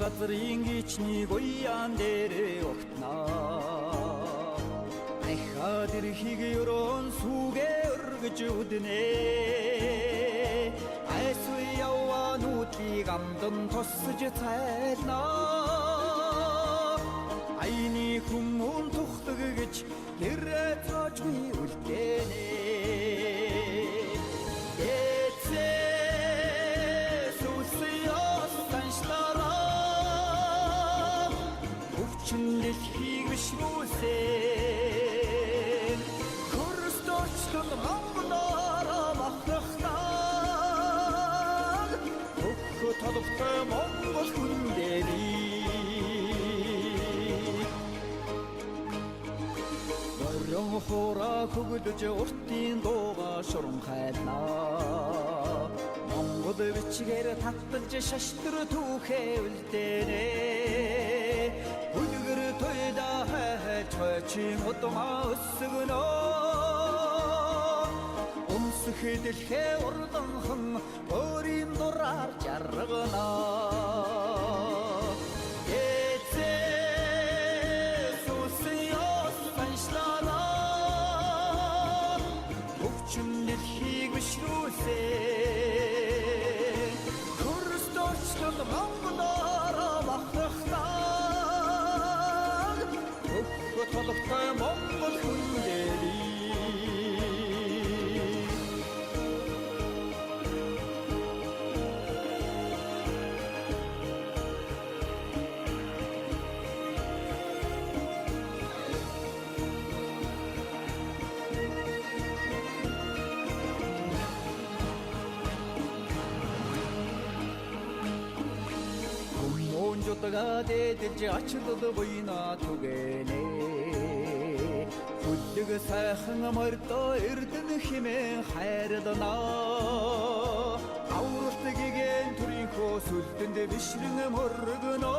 Газрын гичний гуян дээрээ огтноо. Ахаад ирэхийг өрөөн сүгэ өргөж үднэ. Айсуу яваа нүдлийг амдан тусаж цайлнаа. Айны хүмүүн тухдаг гэж гэрээ цоожгүй үлдээнэ. Өвчин дэлхийг бишрүүлсэн Христосчлон Монголоор махрахтаа Бүх толготой Монгол хүн дээрий. Морин хураа хөглөж уртын дууга шурамхайлнаа. Монгол бичгээр таталж шаштар түүхээ үлдээнэ. Үлгэр туйда хайж хойчин удмаа өсгөнө. Өмсөх дэлхээ урданхан өөрийн дураар жаргана. Өвчин дэлхийг бишрүүлсэн Христосчлон Монголоор махрахтаа Бүх толготой Монгол хүн дээрий. Хүмүүнжудгаа дээдэлж ачлал буйна түгээнэ. Хүлэг сайхан мордоо эрдэнэ хэмээн хайрлана. Авралт гигэн төрийнхөө сүлдэнд бишрэн мөргөнө.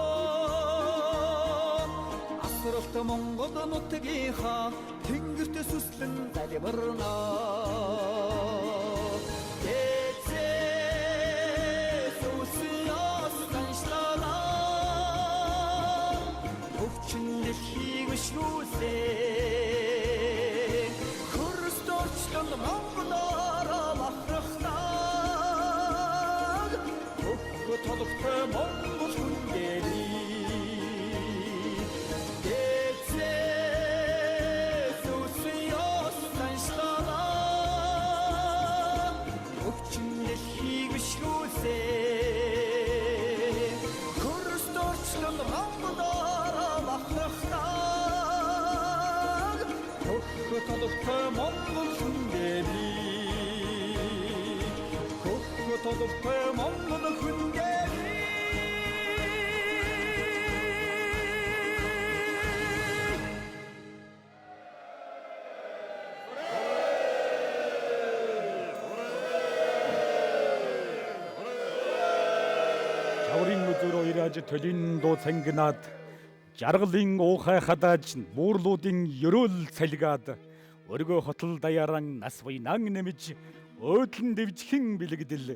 Асралт Монгол нутгийнхаа тэнгэрт сүслэн залбирна. Өвчин дэлхийг бишрүүлсэн Христосчлон Монголоор махрахтаа Бүх толготой Монгол хүн дээрий. Өвчин дэлхийг бишрүүлсэн Христосчлон Монголоор махрахтаа Бүх толготой Монгол хүн дээрий. Бүх толготой Монгол хүн дээрий. Жаврын үзүр уйрааж төлийн дуу цангинаад жаргалын уухай хадааж буурлуудын ерөөл цалигаад өргөө хотол даяаран нас буйнан нэмж өөдлөн дэвжихэн бэлэгдэл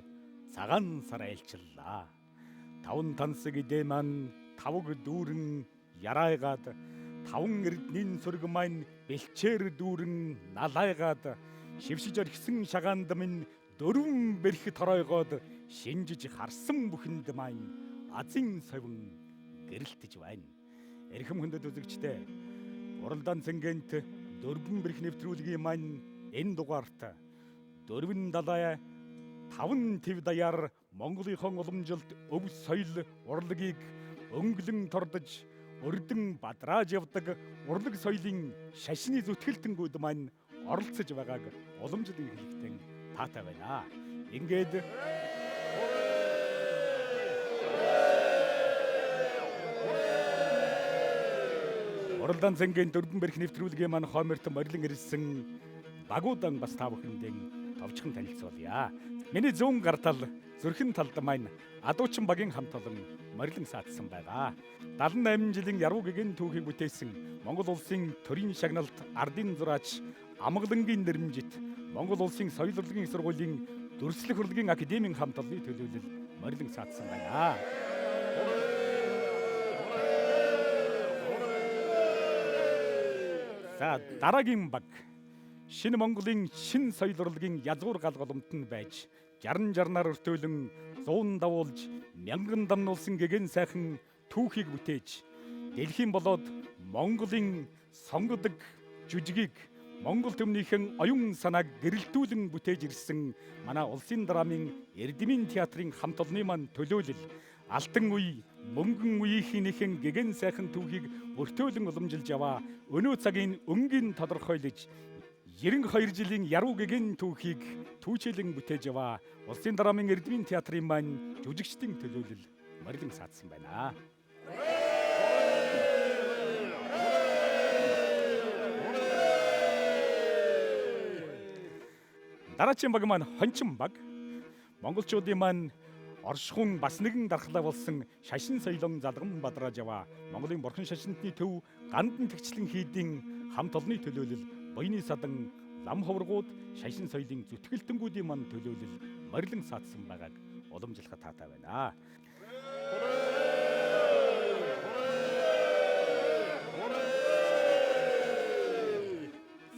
цагаан сар айлчлаа. Таван тансаг идэ маань тавг дүүрэн ярайгаад таван эрднийн сүрэг маань бэлчээр дүүрэн налайгаад шившиж орхисон шагаанд минь дөрвөн бэрх торойгоод шинжиж харсан бүхэнд маань азын совин гэрэлтэж байна. Эрхэм хүндэт үзэгчдээ, уралдаан цэнгэнт дөрвөн бэрх нэвтрүүлгийн маань энэ дугаарт дөрвөн далай таван төв даяар Монголынхон уламжилт өв соёл урлагийг өнгөлөн тордож өрдөн бадрааж явдаг урлаг соёлын шашны зүтгэлтэнгүүд маань оролцож байгааг уламжлан хэлэхдээ таатай байна. Ингээд уралдаан цэнгийн дөрвөн бэрх нэвтрүүлгийн маань хойморт морилон ирсэн багуудан бас та бүхэндээ товчхон танилцуулъя. Миний зүүн гартал зүрхэн талд маань адуучин багийн хамт олон морилон саадсан байгаа. 78 жилийн яруу гэгэн түүхийг бүтээсэн Монгол улсын төрийн шагналт ардын зураач Амгалангийн нэрмжит Монгол улсын соёл урлагийн их сургуулийн дүрслэх урлагийн академийн хамт олонны төлөөлөл морилон саадсан байна. За, дараагийн баг Шинэ Монголын шин соёл урлагийн язгуур гал голомт нь байж 60 жарнаар өртөөлөн 100 давуулж мянган дамнуулсан гэгэн сайхан түүхийг бүтээж дэлхийн болоод Монголын сонгодог жүжигийг Монгол төмнийхэн оюун санааг гэрэлтүүлэн бүтээж ирсэн манай улсын драмын Эрдэмийн театрын хамт олонны маань төлөөлөл алтан үе мөнгөн үеийнхийнхэн гэгэн сайхан түүхийг өртөөлөн уламжилж яваа өнөө цагийн өнгийн тодорхойлож 92 жилийн яруу гэгэн түүхийг түүчэлэн бүтээж яваа улсын драмын Эрдэмийн театрын маань жүжигчдийн төлөөлөл морилон саадсан байна. Дараагийн баг маань Хончин баг. Монголчуудын маань оршихуун бас нэгэн дархлаа болсон шашин соёлон залган бадрааж яваа Монголын бурхан шашинтны төв Гандан тэгчлэн хийдийн хамт олонны төлөөлөл буйны садан лам ховргууд шашин соёлын зүтгэлтэнгүүдийн маань төлөөлөл морилон саадсан байгааг уламжлахад таатай байна.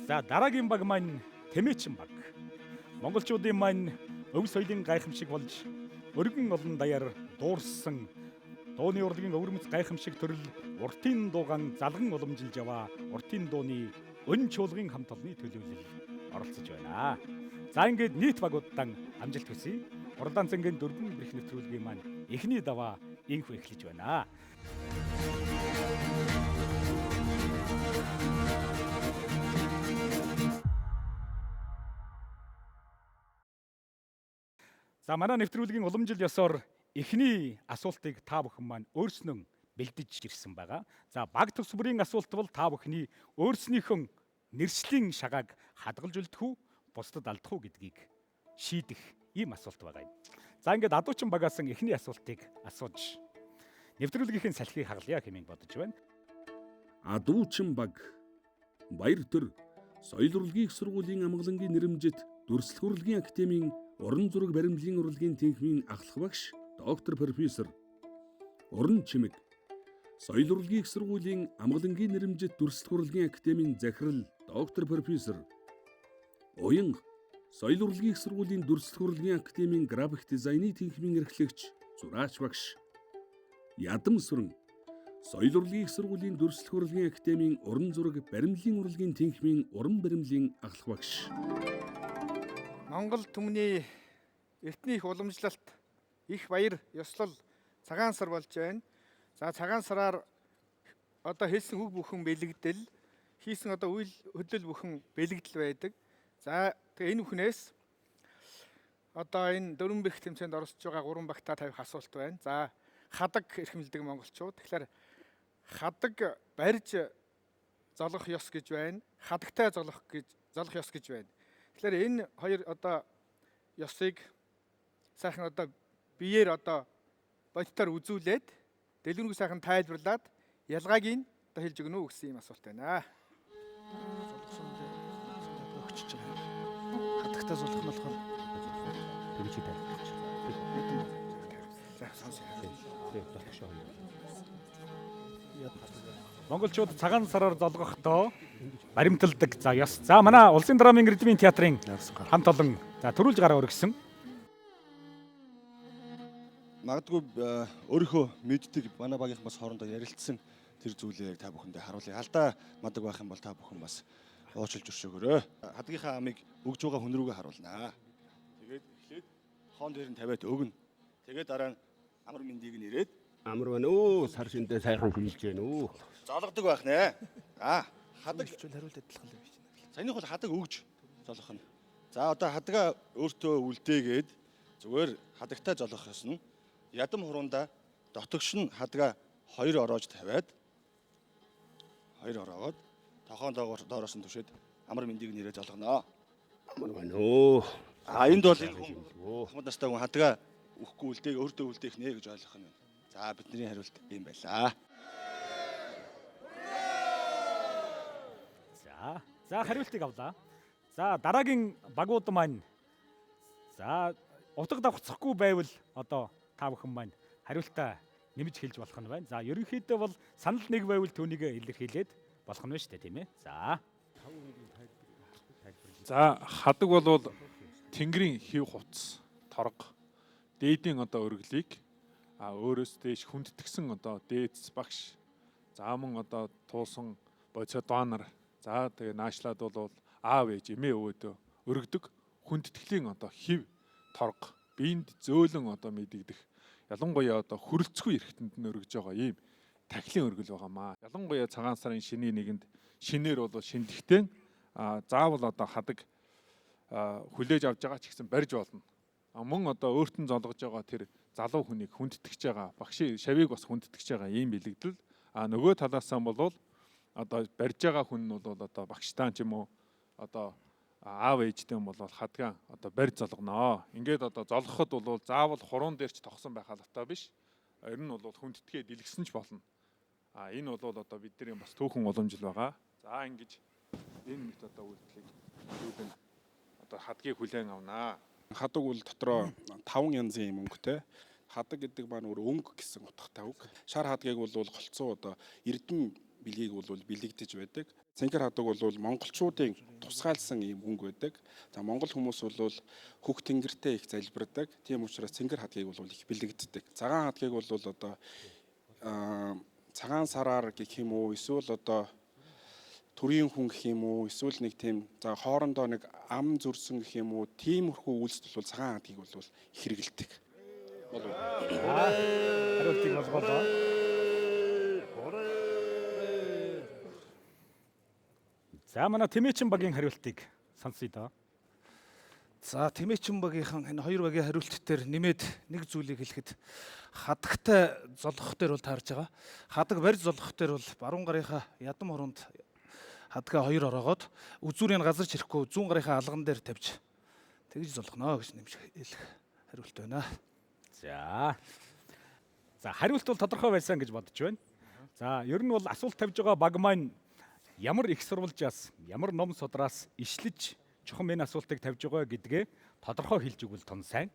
За, дараагийн баг маань Тэмээчин баг. Монголчуудын маань өв соёлын гайхамшиг болж өргөн олон даяар дуурсан дууны урлагийн өвөрмөц гайхамшиг төрөл уртын дуугаан залган уламжилж яваа уртын дууны өн чуулгын хамт олонны төлөөлөл оролцож байна. За, ингээд нийт багуудтан амжилт хүсье. Уралдаан цэнгийн дөрвөн бэрх нэвтрүүлгийн маань эхний даваа инх эхлэж байна. За, манай нэвтрүүлгийн уламжил ёсоор эхний асуултыг та бүхэн маань өөрснөө бэлдэж ирсэн байгаа. За, баг тус бүрийн асуулт бол та бүхний өөрснийхөө нэршлийн шагааг хадгалж үлдэх үү, бусдад алдах уу гэдгийг шийдэх ийм асуулт байгаа юм. За, ингээд адуучин багаас эхний асуултыг асууж нэвтрүүлгийнхээ салхийг хагалъя хэмээн бодож байна. Адуучин баг Баяр төр соёл урлагийн их сургуулийн амгалангийн нэрэмжит дүрслэх урлагийн академийн уран зураг баримлалын урлагийн тэнхимийн ахлах багш доктор профессор Уран чимэг соёл урлагийн их сургуулийн амгалангийн нэрэмжит дүрслэх урлагийн академийн захирал доктор профессор Уянга соёл урлагийн их сургуулийн дүрслэх урлагийн академийн график дизайны тэнхимийн эрхлэгч зураач багш Ядам сүрэн соёл урлагийн их сургуулийн дүрслэх урлагийн академийн уран зураг баримлалын урлагийн тэнхимийн уран баримлалын ахлах багш. Монгол түмний эртний их уламжлалт их баяр ёслол цагаан сар болж байна. За, цагаан сараар одоо хэлсэн үг бүхэн бэлэгдэл, хийсэн одоо үйл хөдлөл бүхэн бэлэгдэл байдаг. За, тэгээ энэ бүхнээс одоо энэ дөрвөн бэрх тэмцээнд оролцож байгаа гурван багтаа тавих асуулт байна. За, хадаг эрхэмлэдэг монголчууд. Тэгэхээр хадаг барьж золгох ёс гэж байна. Хадагтай золгох гэж золгох ёс гэж байна. Тэгэхээр энэ хоёр одоо ёсыг сайхан одоо биеэр одоо бодитоор үзүүлээд дэлгэрэнгүй сайхан тайлбарлаад ялгааг нь одоо хэлж өгнө үү гэсэн юм асуулт байна. Золгосон өгчөж байгаа. Хадагтай золгох нь болохоор Тэгж чи тайлбарлаж. За, сонсъё. Монголчууд цагаан сараар золгохдоо баримталдаг за ёс. За, манай улсын драмын Эрдэмийн театрын хамт олон за төрүүлж гараа өргөсөн. Магадгүй өөрийнхөө мэддэг манай багийнхан бас хоорондоо ярилцсан тэр зүйлээ яг та бүхэндээ харуулъя. Алдаа мадаг байх юм бол та бүхэн бас уучлж өршөөгөөрэй. Хадгийнхаа амыг өгж байгаа хүн рүүгээ харуулнаа. Тэгээд эхлээд хоон дээр нь тавиад өгнө. Тэгээд дараа нь амар мэндийг нь ирээд Амар байна өө, сар шиндээ сайхан хилж гэн өө. Золгодог байх нэ. Аа, хадаг хичээл хариулт адилхан л байж байна. Саяных бол хадаг өгж золгох нь. За, одоо хадгаа өөртөө үлдээгээд зүгээр хадагтай золгох ёсно. Ядам хурундаа дотогш нь хадгаа хоёр ороож тавиад, хоёр ороогоод тохоон доогоор доороос нь түшээд амар мэндийг нэрээ золгоно. Амар байна өө. А, энд бол энэ хүн ахмад настай хүн хадгаа өгөхгүй үлдээг өөртөө үлдээх нэ гэж ойлгох нь байна. За, бидний хариулт ийм байлаа. За, за, хариултыг авлаа. За, дараагийн багууд маань за утга давхцахгүй байвал одоо та бүхэн маань хариултаа нэмж хэлж болох нь байна. За, ерөнхийдөө бол санал нэг байвал түүнийг илэрхийлээд болох нь байна шүү дээ, тийм ээ. За. За, хадаг бол тэнгэрийн хэв хувцас, торго, дээдийн одоо өргөлийг өөрөөс дээш хүндэтгэсэн одоо дээдс багш, за мөн одоо туусан бодисадва нар, за тэгээ наашлаад бол аав ээж эмээ өвөөдөө өргөдөг хүндэтгэлийн одоо хэв торго, биед зөөлөн одоо мэдэгдэх, ялангуяа одоо хөрөлцгүй эрхтэнд нь өргөж байгаа ийм тахилын өргөл байгаамаа. Ялангуяа цагаан сарын шинийн нэгэнд шинээр бол шиндэхтэн заавал одоо хадаг хүлээж авч байгаа ч гэсэн барьж болно. Мөн одоо өөрт нь золгож байгаа тэр залуу хүнийг хүндэтгэж байгаа, багшийн шавийг бас хүндэтгэж байгаа ийм бэлэгдэл. Нөгөө талаасаа бол одоо барьж байгаа хүн нь бол одоо багштаа ч юм уу одоо аав ээжтэй бол хадгаан одоо барь золгоноо. Ингээд одоо золгоход бол заавал хуруун дээр ч тогсон байх албатай биш. Ер нь бол хүндэтгээ дэлгэсэн ч болно. Энэ бол одоо бидний бас түүхэн уламжил байгаа. За, ингэж энэ мэт одоо үйлдэлийг зүүлэн одоо хадгийг хүлээн авнаа. Хадаг бол дотроо 5 янзын юм өнгөтэй. Хадаг гэдэг маань өөр өнгө гэсэн утгатай үг. Шар хадгийг бол голцоо одоо эрдэм бэлгийг бол бэлэгдэж байдаг. Цэнхэр хадаг бол монголчуудын тусгаалсан ийм өнгө байдаг. За, монгол хүмүүс бол хөх тэнгэртэй их залбирдаг. Тийм учраас цэнхэр хадгийг бол их бэлэгддэг. Цагаан хадгийг бол одоо цагаан сараар гэх юм уу, эсвэл одоо төрийн хүн гэх юм уу, эсвэл нэг тийм за хоорондоо нэг ам зөрсөн гэх юм уу, тиймэрхүү үйлсэл бол цагаан хадгийг бол хэрэгэлдэг. Болов. Хариултыг болгоолоо. За, манай Тэмээчин багийн хариултыг сонсъё доо. За, Тэмээчин багийнхан энэ хоёр багийн хариулт дээр нэмээд нэг зүйлийг хэлэхэд хадагтай золгох дээр бол таарж байгаа. Хадаг барь золгох дээр бол баруун гарынхаа ядам хуруунд хадгаа хоёр ороогоод үзүүрийг газарч ирэхгүй зүүн гарынхаа алган дээр тавьж тэгж золгоно гэж нэмж хэлэх хариулт байна. За. За, хариулт бол тодорхой байсан гэж бодож байна. За, ер нь бол асуулт тавьж байгаа баг маань ямар их сурвалжаас, ямар ном судраас ишлэж чухам энэ асуултыг тавьж байгаа гэдгээ тодорхой хэлж өгвөл тун сайн.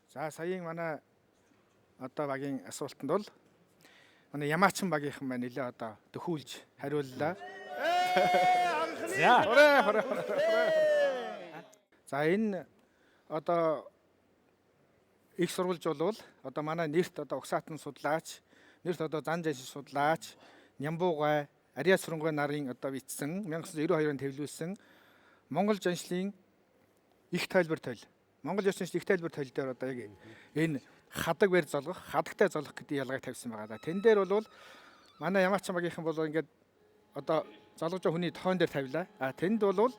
За, саяын манай одоо багийн асуултанд бол манай Ямаачин багийнхан маань нэлээ одоо дөхүүлж хариуллаа. За. За, энэ одоо их сурвалж болвол одоо манай нэрт одоо угсаатан судлаач, нэрт одоо зан жашин судлаач Нямбуугай Ариа Сурангүй нарын одоо бичсэн 1992 онд хэвлүүлсэн Монгол жаншлын их тайлбар тойл. Монгол ёс заншил их тайлбар тойл дээр одоо яг энэ хадаг барь золгох, хадагтай золгох гэдэг ялгааг тавьсан байгаа да. Тэн дээр бол манай Ямаачин багийнхан бол ингээд одоо золгож байгаа хүний тоон дээр тавилаа. А тэнд бол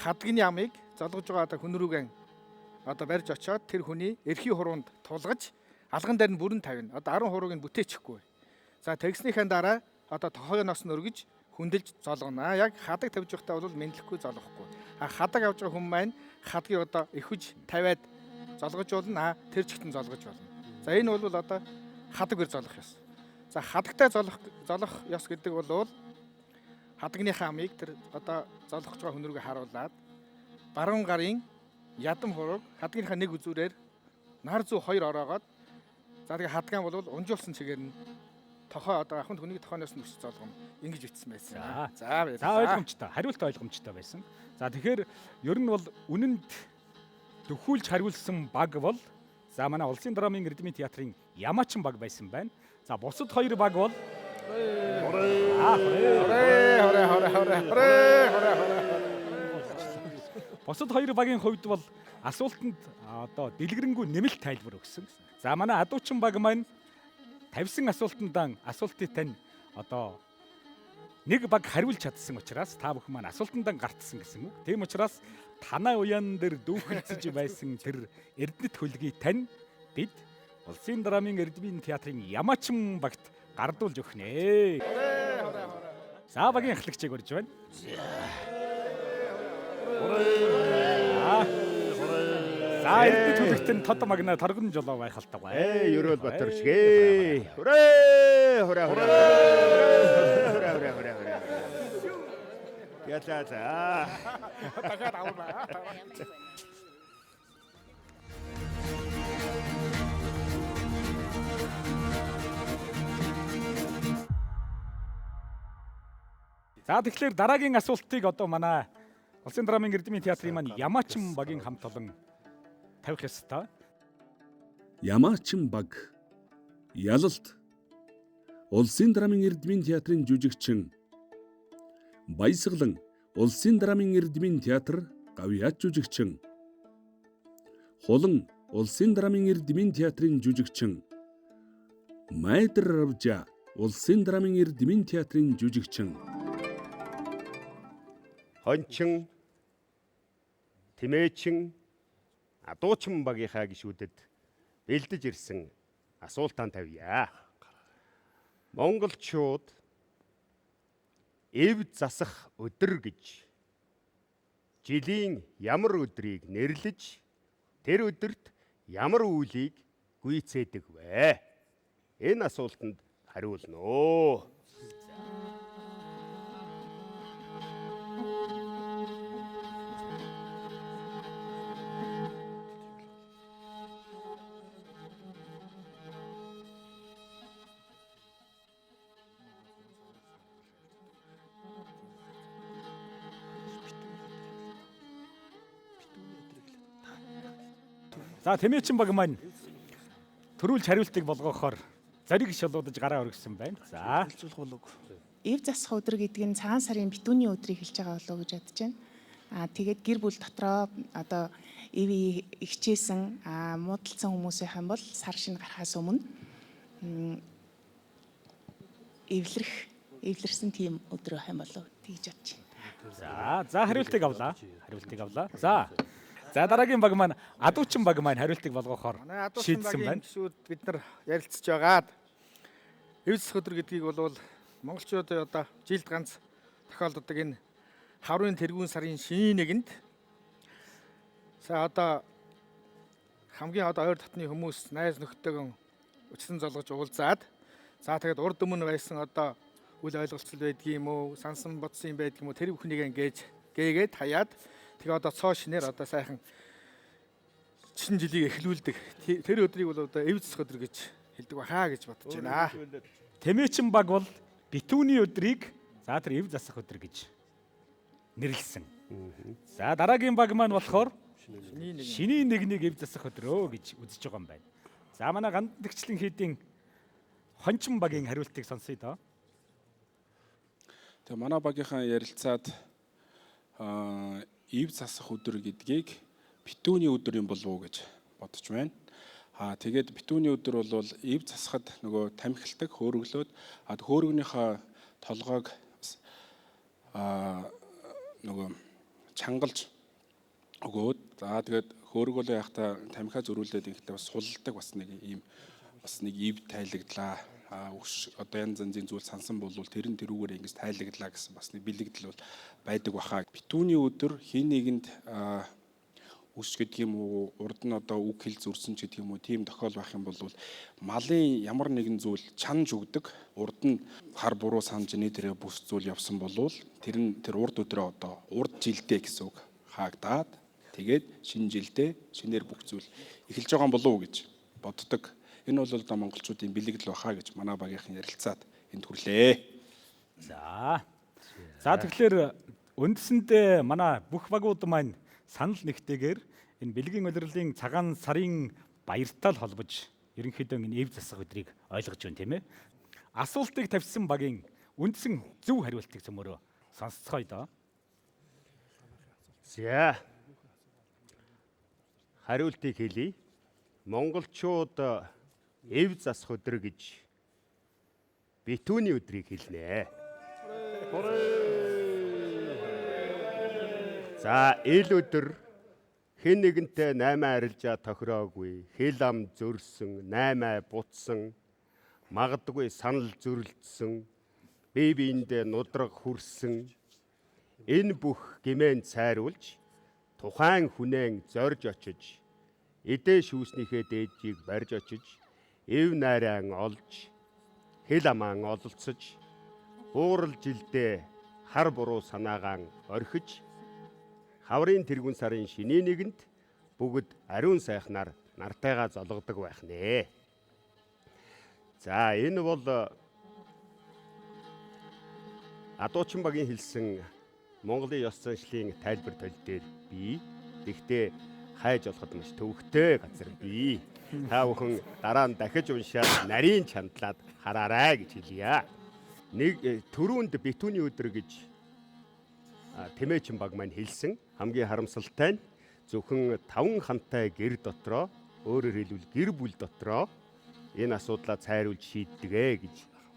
хадгины амыг золгож байгаа одоо хүн рүүгэн одоо барьж очиод тэр хүний эрхийн хуруунд тулгаж алган дээр нь бүрэн тавина. Одоо 10 хурууг нь бүтээчихгүй. За, тэгснийхэн дараа одоо тохойноос нь өргөж хүндэлж золгоно. Яг хадаг тавьж байхдаа бол мэдлэхгүй золгохгүй. А хадаг авч байгаа хүн маань хадгийг одоо эхвж тавиад золгож болно. А тэр чигтэн золгож болно. За, энэ бол одоо хадаг бэр золгох ёс. За, хадагтай золгох ёс гэдэг бол хадагныхаа амыг тэр одоо золгох байгаа хүн рүүгээ харуулад баруун гарын ядам хурууг хадагныхаа нэг үзүүрээр нар зүү хоёр ороогоод за тэгээ хадгаан бол унжуулсан чигээр нь тохой одоо ахын хүнийг тохойноос нь өсч золгоно. Ингэж бичсэн байсан. За, ойлгомжтой. Хариулт ойлгомжтой байсан. За, тэгэхээр ер нь бол үнэнд дөхүүлж хариулсан баг бол за манай Улсын драмын Эрдэмийн театрын Ямаачин баг байсан байна. За, бусад хоёр баг бол бусад хоёр багийн хувьд бол асуултанд одоо дэлгэрэнгүй нэмэлт тайлбар өгсөн. За, манай Адуучин баг маань тавьсан асуултандаа асуултыг тань одоо нэг баг хариулж чадсан учраас та бүхэн маань асуултандаа гартсан гэсэн үг. Тийм учраас танай уяан дээр дүүхэлцэж байсан тэр Эрдэнэт хөлгийг тань бид Улсын драмын Эрдэмийн театрын Ямаачин багт гардуулж өгнө. За, багийн ахлагчийг урьж байна. За, Эрдэнэт хөлөгт нь тод магна торгон жолоо байх алтай. Ээ, Ерөөл Батар шиг ээ. Хүрээ! Хүрээ хүрээ. Хүрээ хүрээ хүрээ хүрээ. Ялаа за. Дахиад авна. За, тэгэхээр дараагийн асуултыг одоо манай Улсын драмын Эрдмийн театрын маань Ямаачин багийн хамт олон тавих ёстой. Ямаачин баг. Ялалт. Улсын драмын Эрдмийн театрын жүжигчин. Баясгалан Улсын драмын Эрдмийн театр гавьяат жүжигчин. Хулан Улсын драмын Эрдмийн театрын жүжигчин. Майдар Равжа Улсын драмын Эрдмийн театрын жүжигчин. Хончин, Тэмээчин, Адуучин багийнхаа гишүүдэд бэлдэж ирсэн асуултаа тавья. Монголчууд эв засах өдөр гэж жилийн ямар өдрийг нэрлэж, тэр өдөрт ямар үйлийг гүйцээдэг вэ? Энэ асуултанд хариулна оо. За, Тэмээчин баг маань төрүүлж хариултыг болгохоор зориг шалуудаж гараа өргөсөн байна. За. Хэлцүүлэх болов. Эв засах өдөр гэдэг нь цагаан сарын битүүний өдрийг хэлж байгаа болов уу гэж бодож байна. Тэгээд гэр бүл дотроо одоо эв ихчээсэн, муудалцсан хүмүүс байх юм бол сар шинэ гарахаас өмнө эвлэрэх эвлэрсэн тийм өдөр байх юм болов тэгж бодож байна. За, за, хариултыг авлаа. Хариултыг авлаа. За. За, дараагийн баг маань Адуучин баг маань хариултыг болгохоор Манай Адуучин шийдсэн багийн байна. гишүүд бид нар ярилцж байгаад эв засах өдөр гэдгийг бол монголчуудын одоо жилд ганц тохиолддог энэ хаврын тэргүүн сарын шинийн нэгэнд за одоо хамгийн одоо ойр дотны хүмүүс найз нөхдөйгөө учсан золгож уулзаад, за тэгээд урд өмнө байсан одоо үл ойлголцол байдгийг юм уу, сансан бодсон юм байдг юм уу, тэр бүхнийг ингэж гээгээд хаяад, тэгээ одоо цоо шинээр одоо сайхан шинэ жилийг эхлүүлдэг. Тэр өдрийг бол одоо эв засах өдөр гэж хэлдэг баха гэж бодож байна. Тэмээчин баг бол битүүний өдрийг за тэр эв засах өдөр гэж нэрлсэн. За, дараагийн баг маань болохоор шинийн нэгнийг эв засах өдрөө гэж үзэж байгаа юм байна. За, манай гандагчлан хийдийн Хончин багийн хариултыг сонсъё доо. Тэгээ манай багийнхаа ярилцаад эв засах өдөр гэдгийг битүүний өдөр юм болов уу гэж бодож байна. Тэгээд битүүний өдөр бол эв засахад нөгөө тамхилдаг, хөөрөглөөд хөөрөгнийхөө толгойг нөгөө чангалж өгөөд, за тэгээд хөөргөлөө яхта тамхиа зөрүүлээд ингэхдээ бас сулладаг, бас нэг ийм бас нэг ив тайлагдлаа. Өгш одоо янз янзын зүйл сансан болвол тэр нь тэрүүгээр ингэж тайлагдлаа гэсэн бас нэг бэлэгдэл бол байдаг баха. Битүүний өдөр хин нэгэнд өс гэдэг юм уу, урд нь одоо үг хэл зөрсөн ч гэдэг юм уу, тийм тохиол байх юм бол малын ямар нэгэн зүйл чанж өгдөг. Урд нь хар буруу санаж энэ тэрэ бүс зүйл явсан болвол тэр нь тэр урд өдрөө одоо урд жилдээ гэсэн үг хаагдаад, тэгээд шинэ жилдээ шинээр бүх зүйл эхэлж байгаа юм болов уу гэж боддог. Энэ бол одоо монголчуудын бэлэгдэл баха гэж манай багийнхан ярилцаад энд хүрлээ. За. За, тэгэхээр үндсэндээ манай бүх багууд маань санал нэгтэйгээр энэ бэлгийн улирлын цагаан сарын баяртай л холбож ерөнхийдөө энэ эв засах өдрийг ойлгож байна, тийм ээ. Асуултыг тавьсан багийн үндсэн зөв хариултыг цөмөрөө сонсцгоё доо. За. Хариултыг хэлье. Монголчууд эв засах өдөр гэж битүүний өдрийг хэлнэ. За, ил өдөр хэн нэгэнтэй 8 арилжаа тохироогүй, хэл ам зөрсөн, 8 бутсан, магадгүй санал зөрөлдсөн, бие биендээ нудраг хүрсэн. Энэ бүх гимэн цайруулж тухайн хүнэн зорж очиж, эдээ шүүснийхээ дээжийг барьж очиж, эв найраа олж, хэл амаан ололцож, буурал жилдээ хар буруу санаагаан орхиж, хаврын тэргүүн сарын шинийн нэгэнд бүгд ариун сайхнаар нартайгаа золгодог байх нэ. За, энэ бол Адуучин багийн хэлсэн Монголын ёс заншлын тайлбар төл дээр бий. Тэгтээ хайж олоход маш төвөгтэй газар бий. Та бүхэн дараа нь дахиж уншаад нарийн чандлаад хараарай гэж хэлье. Нэг түрүүнд битүүний өдөр гэж Тэмээчин баг маань хэлсэн. Хамгийн харамсалтай нь зөвхөн 5 хантай гэр дотроо, өөрөөр хэлбэл гэр бүл дотроо энэ асуудлаа цайруулж шийддэгэ гэж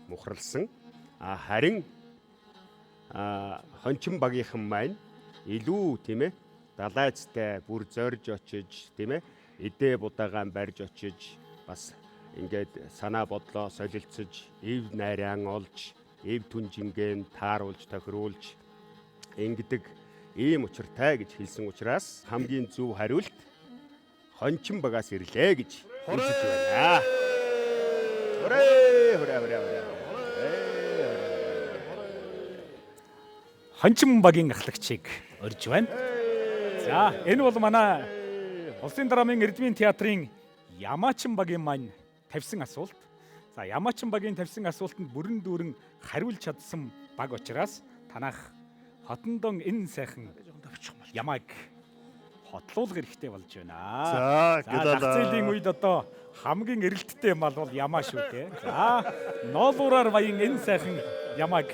мухралсан. А харин хончин багийнхан маань илүү, тийм ээ, далайцтай бүр зорж очиж, тийм ээ, эдээ будаагаан барьж очиж, бас ингээд санаа бодлоо солилцож, эв найраан олж, эв түнжингэн тааруулж тохируулж ингэдэг ийм учиртай гэж хэлсэн учраас хамгийн зөв хариулт хончин багаас ирлээ гэж хэлж байна. Хурээ, хурээ, хурээ, хурээ. Хончин багийн ахлагчийг урьж байна. За, энэ бол манай Улсын драмын Эрдмийн театрын Ямаачин багийн маань тавьсан асуулт. За, Ямаачин багийн тавьсан асуултанд бүрэн дүүрэн хариулж чадсан баг учраас танах хотондон энэ сайхан ямааг хотлуулах хэрэгтэй болж байна. За, зах зээлийн үед одоо хамгийн эрэлттэй мал бол ямаа шүү дээ. За, ноолуураар баян энэ сайхан ямааг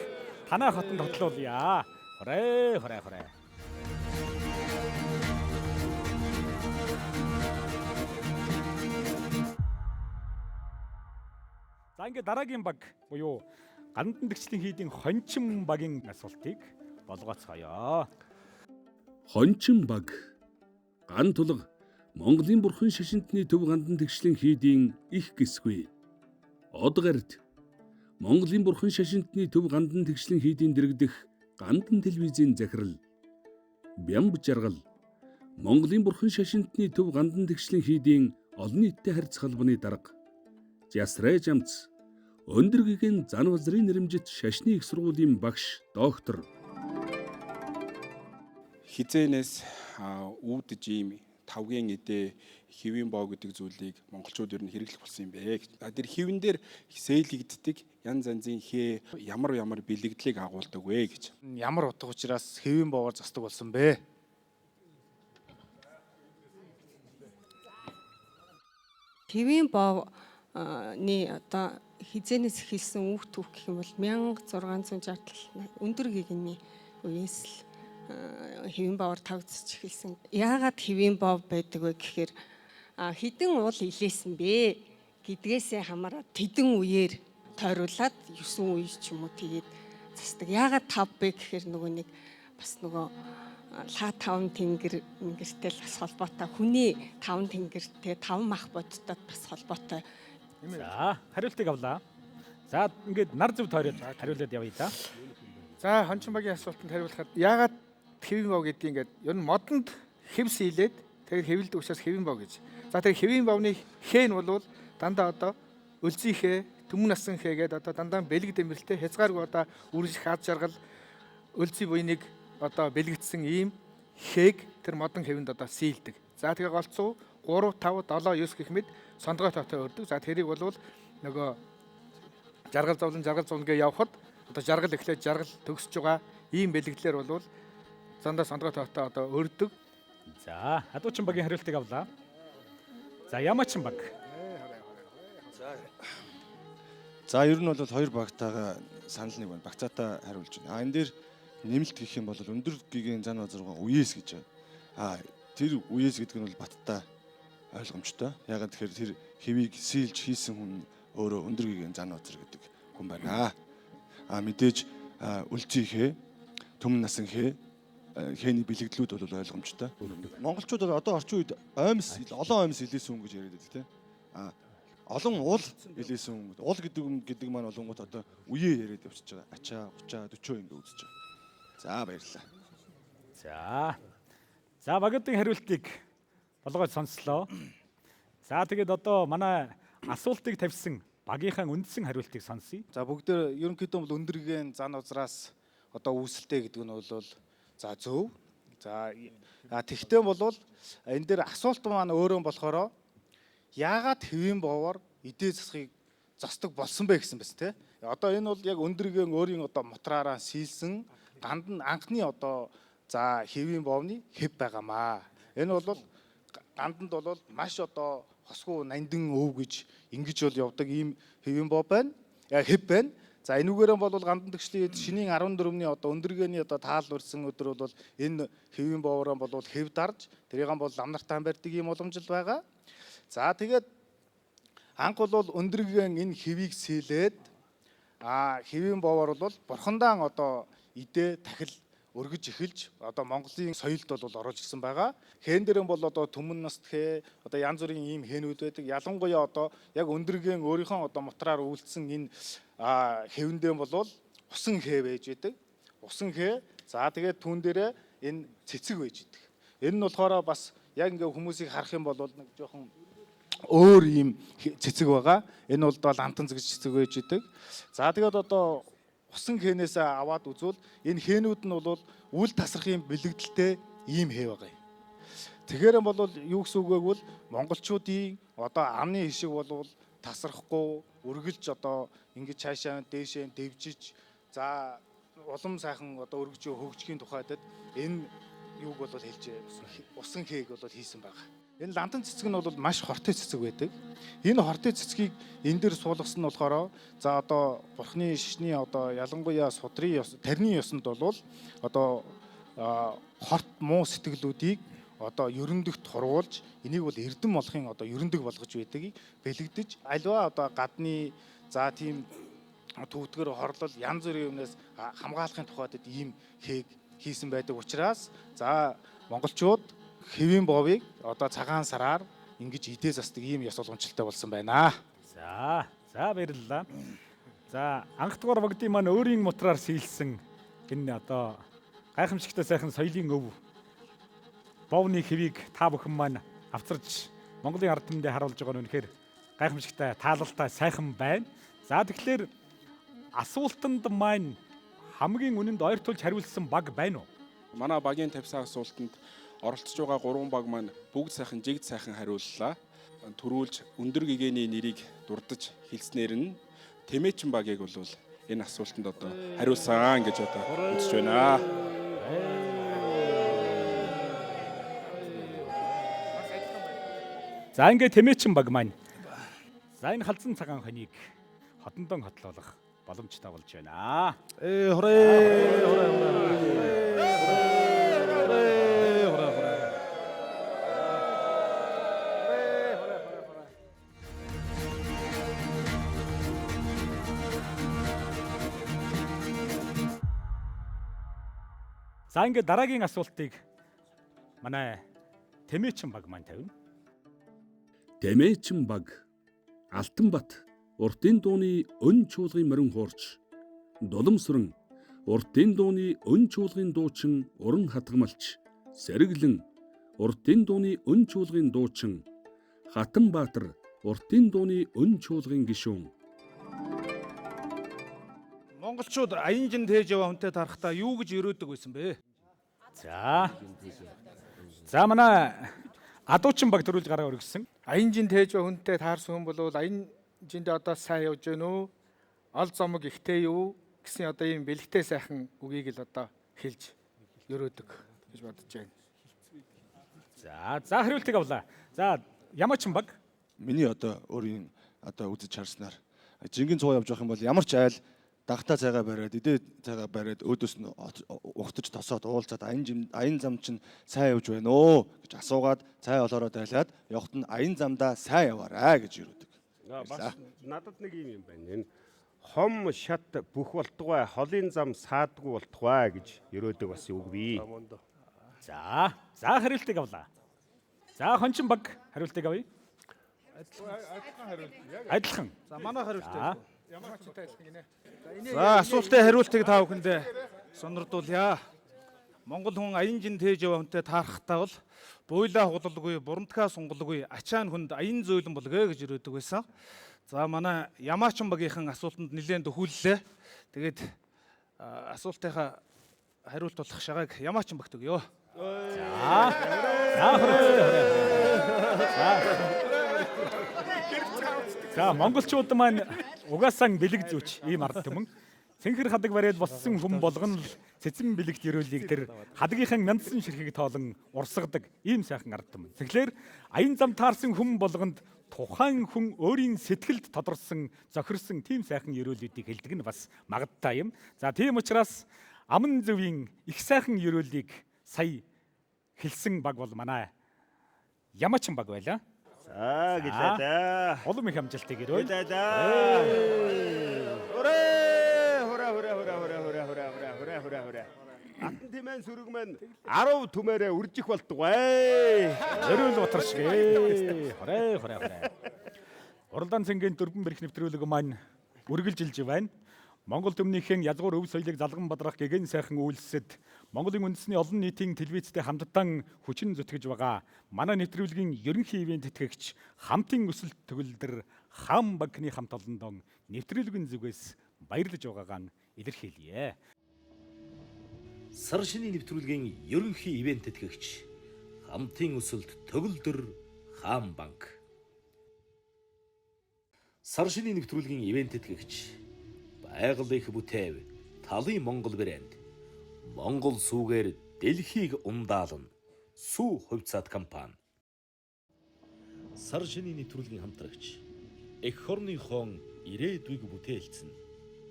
танаа хотонд хотлуулъя. Хурээ, хурээ, хурээ. За, ингээд дараагийн баг буюу Гандан тэгчлийн хийдийн хончин багийн асуултыг болгооцгоё. Хончин баг Ган тулга Монголын бурхан шашинтны төв гандан тэгшлийн хийдийн их гисгүй. Од гарт Монголын бурхан шашинтны төв гандан тэгшлийн хийдийн дэрэгдэх гандан телевизийн захирал. Бямб жаргал Монголын бурхан шашинтны төв гандан тэгшлийн хийдийн олон нийттэй харьцах холбооны дарга. Жасрай жамц өндөр гигэн зан базрын нэрэмжит шашны их сургуулийн багш доктор. Хизээнээс үүдэж ийм тавгийн эдээ хэвийн боо гэдэг зүйлийг монголчууд ер нь хэрэглэх болсон юм бэ. Тэр хэвэн дээр сээлэгддэг янз янзын хээ ямар ямар бэлэгдлийг агуулдаг вэ гэж. Ямар утга учраас хэвийн боогоор застдаг болсон бэ? Хэвийн боовны одоо хизээнээс эхэлсэн үг түүх гэх юм бол 1667 өндөр гигний үеэс л хэвийн боовоор тавигдсаж эхэлсэн. Яагаад хэвийн бов байдаг вэ гэхээр хэдэн уул илээсэн бэ гэдгээсээ хамаарат тэдэн үеэр тойруулаад 9 үе ч юм уу тэгээд засдаг. Яагаад 5 бэ гэхээр нөгөө нэг бас нөгөө лаа 5 тэнгэр мэнгэртэй л бас холбоотой. Хүний 5 тэнгэртэй 5 мах бодтой бас холбоотой. За, хариултыг авлаа. За, ингээд нар зөв тойроод хариулаад явъя да. За, хончин багийн асуултанд хариулахад яагаад хэвийн бов гэдгийг ингээд ер нь модонд хэв сийлээд тэр хэвлэлд учраас хэвийн бов гэж. За, тэр хэвийн бовны хээ нь бол дандаа одоо өлзий хээ, түмэн насан хээ гэдэг одоо дандаа бэлэг дэмрэлтэй хязгааргүй одоо үржих хад жаргал өлзий буйныг одоо бэлэгдсэн ийм хээг тэр модон хэвэнд одоо сийлдэг. За, тэгээ голцоо 3 5 7 9 гэх мэт сондгой тоотой өрдөг. За, тэрийг бол нөгөө жаргал зовлон жаргал зовлон гэж явхад одоо жаргал эхлээд жаргал төгсөж байгаа ийм бэлэгдлэр бол зандаа сондгой тоотой одоо өрдөг. За, адуучин багийн хариултыг авлаа. За, Ямаачин баг. За, ер нь бол хоёр багтаага санал нэг байна. Багцаатай хариулж байна. А энэ дээр нэмэлт гэх юм бол өндөр гигийн зан базаргаа үеэс гэж байна. А тэр үеэс гэдэг нь бол баттай ойлгомжтой. Ягаад тэгэхээр тэр хэвийг сийлж хийсэн хүн өөрөө өндөр гигийн зан базар гэдэг хүн байна. А мэдээж өлзий хээ, түмэн насан хээ, хээний бэлэгдлүүд бол ойлгомжтой. Монголчууд бол одоо орчин үед оймс олон оймс илээсэн хүн гэж яриад байдаг тийм. А олон уул илээсэн хүн. Уул гэдэг юм гэдэг маань болонгууд одоо үеэ яриад явчихж байгаа. Ачаа, 30, 40 ингэ үзэж байгаа. За, баярлалаа. За. За, багуудын хариултыг болгоод сонслоо. За, тэгээд одоо манай асуултыг тавьсан багийнхаа үндсэн хариултыг сонсъё. За, бүгдээр ерөнхийдөө бол өндөргийн зан узраас одоо үүсэлтэй гэдэг нь бол за зөв. За, тэгтээ бол энэ дээр асуулт маань өөрөө болохоор яагаад хэвийн боовоор эдээ засхыг застдаг болсон бэ гэсэн байсан те. Одоо энэ бол яг өндөргөн өөрийн одоо мотраараа сийлсэн ганд нь анхны одоо за хэвийн боовны хэв байгаамаа. Энэ бол ганданд бол маш одоо хосгүй нандин өв гэж ингэж бол явдаг ийм хэвийн бов байна. Хэв байна. За энүүгээр бол гандан төгслийн шинийн 14-ний одоо өндөргөөний одоо таал үрсэн өдөр бол энэ хэвийн боовороо бол хэв дарж тэрийг бол лам нартай барьдаг ийм уламжлал байгаа. За тэгээд анх бол өндөргөн энэ хэвийг сэлээд хэвийн боовоор бол бурхандаан одоо идэ тахил өргөж эхэлж одоо Монголын соёлд бол оруулж ирсэн байгаа. Хэн дээрэн бол одоо түмэн наст хэ одоо янз бүрийн ийм хэнүүд байдаг. Ялангуяа одоо яг өндөргөн өөрийнхөө одоо мотраар үйлдсэн энэ хэвэндээ бол усан хэ байж идэг. Усан хэ за тэгээд түүн дээрээ энэ цэцэг байж идэг. Энэ нь болохоор бас яг ингээ хүмүүсийг харах юм бол нэг жоохон өөр ийм цэцэг байгаа. Энэ бол амтан зэгж цэцэг байж идэг. За тэгээд одоо усан хэнээс аваад үзвэл энэ хэнүүд нь бол үл тасрахын бэлэгдэлтэй ийм хэ байгаа юм. Тэгэхээр бол юу гэсэн үг вэ гэвэл монголчуудын одоо амны хишиг бол тасрахгүй үргэлж одоо ингэж цаашаа дээшээ дэвжиж за улам сайхан одоо өргөж хөгжихийн тухайд энэ юуг бол хэлж усан хээг бол хийсэн байгаа. Энэ лантан цэцэг нь бол маш хортой цэцэг байдаг. Энэ хортой цэцгийг энэ дээр суулгасан нь болохоор за одоо бурхны шишний одоо ялангуяа судрын ёс тарны ёсонд бол одоо хорт муу сэтгэлүүдийг одоо ерөндөгт хуруулж энийг бол эрдэм болохын одоо ерөндөг болгож байдгийг бэлэгдэж альва одоо гадны за тийм түүтгэр хорлол янз бүрийн юмнаас хамгаалахын тухайд ийм хээг хийсэн байдаг учраас за монголчууд хэвийн боовыг одоо цагаан сараар ингэж идээ засдаг ийм ёс уламжлалтай болсон байна. За, за баярлалаа. За, анх дугаар богдын маань өөрийн мотраар сийлсэн энэ одоо гайхамшигтай сайхан соёлын өв боовны хэвийг та бүхэн маань авчирч Монголын ард түмэндээ харуулж байгаа нь үнэхээр гайхамшигтай таалалтай сайхан байна. За тэгэхээр асуултанд маань хамгийн үнэнд ойртуулж хариулсан баг байна уу? Манай багийн тавьсан асуултанд оролцож байгаа 3 баг маань бүгд сайхан жигд сайхан хариуллаа. Төрүүлж өндөр гэгээний нэрийг дурдж хэлснээр нь Тэмээчин багийг бол энэ асуултанд одоо хариулсан гэж одоо үзэж байна. За ингээд Тэмээчин баг маань за энэ халзан цагаан хоныг хотондон хотлоолох боломжтой болж байна. Хорээ хорээ хорээ хорээ хорээ. За ингээд дараагийн асуултыг манай Тэмээчин баг маань тавина. Тэмээчин баг Алтанбат уртын дууны өн чуулгын морин хуурч Дулам сүрэн уртын дууны өн чуулгын дуучин уран хатгамалч Сэргэлэн уртын дууны өн чуулгын дуучин Хатанбаатар уртын дууны өн чуулгын гишүүн. Монголчууд аянжин тээж яваа хүнтэй тарахтаа юу гэж өрөөдөг байсан бэ? За. За манай Адуучин баг төрүүлж гараа өргөссөн. Аянжин тээж хүнтэй таарсан хүн бол аянжиндээ одоо сайн явж гэнэ үү? Ол зомог ихтэй юу гэсэн одоо ийм бэлэгтэй сайхан үгийг л одоо хэлж өрөөдөг гэж бодож байна. За, за хариултыг авлаа. За, Ямаачин баг. Миний одоо өөрийн одоо үзэж харснаар жинхэнэ цуу явж явах юм бол ямар ч айл дагтаа цайгаа бариад, идээ цайгаа бариад өөдөөс нь ухтаж тосоод уулзаад аян зам чинь сайн явж байна оо гэж асуугаад цай олоороо дайлаад явхад нь аян замдаа сайн яваарай гэж өрөөдөг. Бас надад нэг юм байна. Энэ хом шат бүх болтугай, холын зам саадгүй болтугай гэж өрөөдөг бас үг бий. За, за хариултыг авлаа. За, Хончин баг хариултыг авъя. Адилхан хариулт. Адилхан. За манай хариулт. Ямар ч адилхан гинэ. За асуултын хариултыг та бүхэндээ сонирдуулъя. Монгол хүн аянжин тээж яваа хүнтэй таарахтаа бол буйлаа хугалгүй, бурамтгаа сунгалгүй, ачаан хүнд аян зөөлөн болгоё гэж өрөөдөг байсан. За манай Ямаачин багийнхан асуултанд нэлээд дөхүүллээ. Тэгээд асуултынхаа хариулт болох шагааг Ямаачин багт өгье. За. За хорой. За. За монголчууд маань Угаасаа бэлэг зүүч ийм ард түмэн. Цэнхэр хадаг бариад болсон хүн болгоно л цэцэн бэлэгт ерөөлийг тэр хадгийнхаа мяндсан ширхэг тоолон урсгадаг ийм сайхан ард түмэн. Тэгэхээр аян зам таарсан хүн болгонд тухайн хүн өөрийн сэтгэлд тодорсон, зохирсон тийм сайхан ерөөлүүдийг хэлдэг нь бас магадтай юм. За тийм учраас аман зөвийн их сайхан ерөөлийг сая хэлсэн баг бол манай Ямаачин баг байлаа. За гэлээ да. Улам их амжилтыг өрөөе. Гэлээ да. Хүрээ хүрээ хүрээ хүрээ хүрээ хүрээ хүрээ хүрээ хүрээ хүрээ хүрээ. Атан тимэн сүрэг мэн 10 түмээрээ үржих болтугай. Өрөөл Батар шиг ээ. Хорой хорой хорой. Уралдаан цэнгийн дөрвөн бэрх нэвтрүүлэг маань үргэлжилж байна. Монгол төмнийхэн язгуур өв соёлыг залган бадрах гэгэн сайхан үйлсэд Монголын үндэсний олон нийтийн телевизтэй хамтдан хүчин зүтгэж байгаа. Манай нэвтрүүлгийн ерөнхий ивээн тэтгэгч хамтын өсөлт төгөлдөр хам банкны хамт олондон нэвтрүүлгийн зүгээс баярлаж байгаагаа нь илэрхийлье. Сар шинийн нэвтрүүлгийн ерөнхий ивээн тэтгэгч хамтын өсөлт төгөлдөр хаан банк. Сар шинийн нэвтрүүлгийн ивээн тэтгэгч байгаль их бүтээв талын Монгол брэнд. Монгол сүүгээр дэлхийг ундаална. Сүү хувьцаат компани. Сар шинийн нэвтрүүлгийн хамтрагч эх орныхон ирээдүйг бүтээлцэн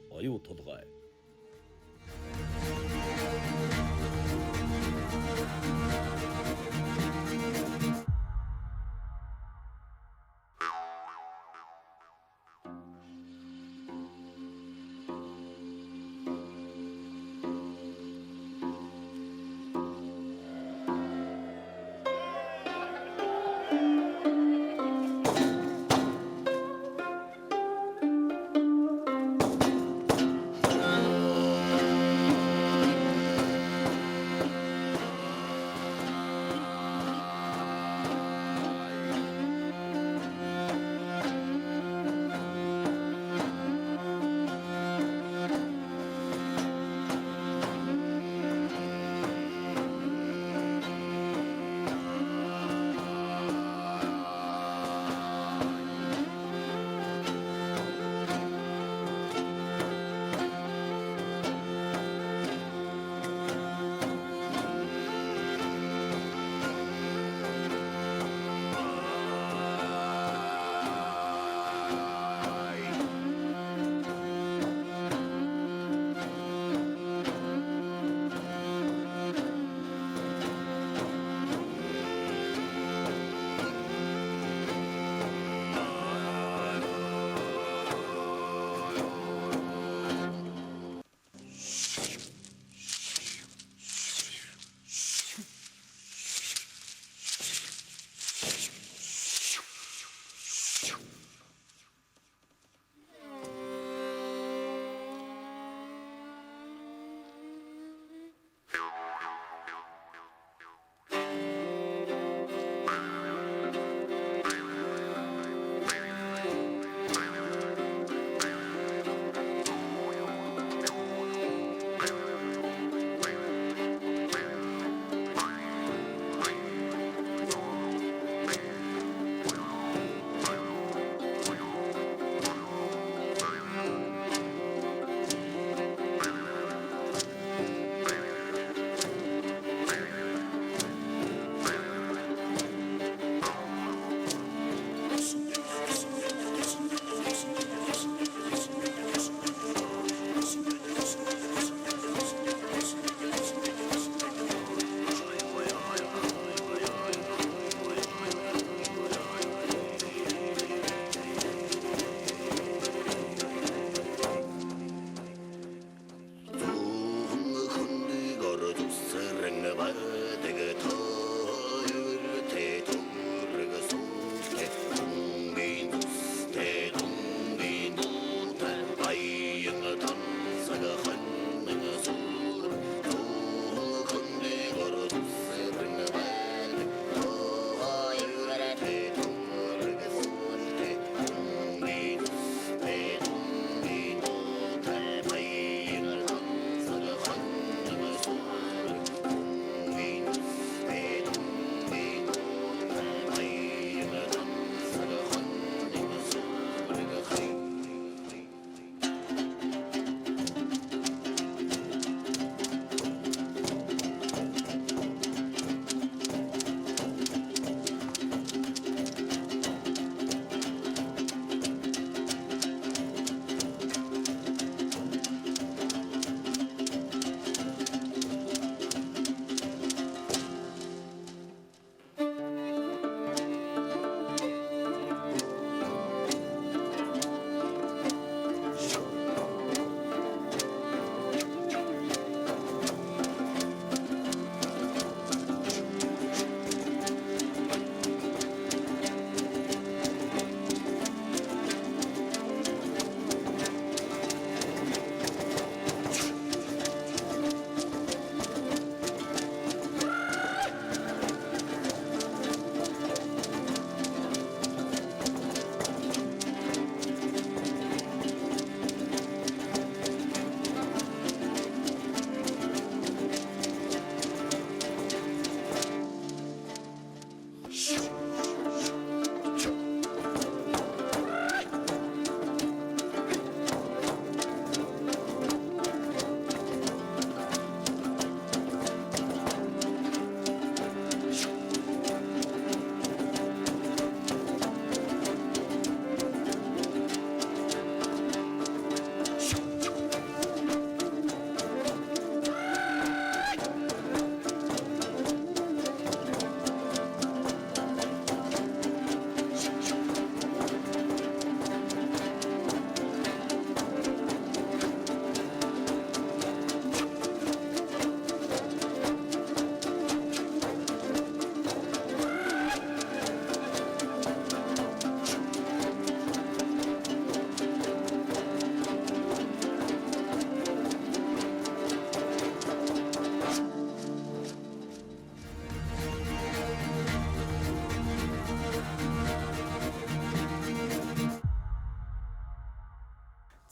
оюу тулгай.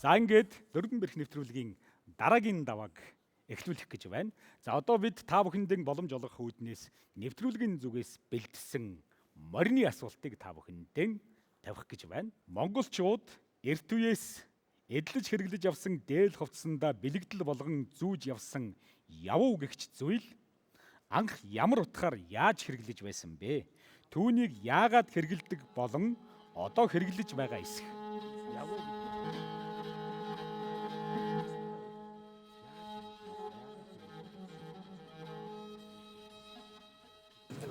За, ингээд дөрвөн бэрх нэвтрүүлгийн дараагийн давааг эхлүүлэх гэж байна. За, одоо бид та бүхэндээ боломж олгох үүднээс нэвтрүүлгийн зүгээс бэлдсэн морины асуултыг та бүхэндээ тавих гэж байна. Монголчууд эрт үеэс эдлэж хэрэглэж явсан дээл хувцсандаа бэлэгдэл болгон зүүж явсан явуу гэгч зүйл анх ямар утгаар яаж хэрэглэж байсан бэ? Түүнийг яагаад хэрэглэдэг болон одоо хэрэглэж байгаа эсэх. Явуу.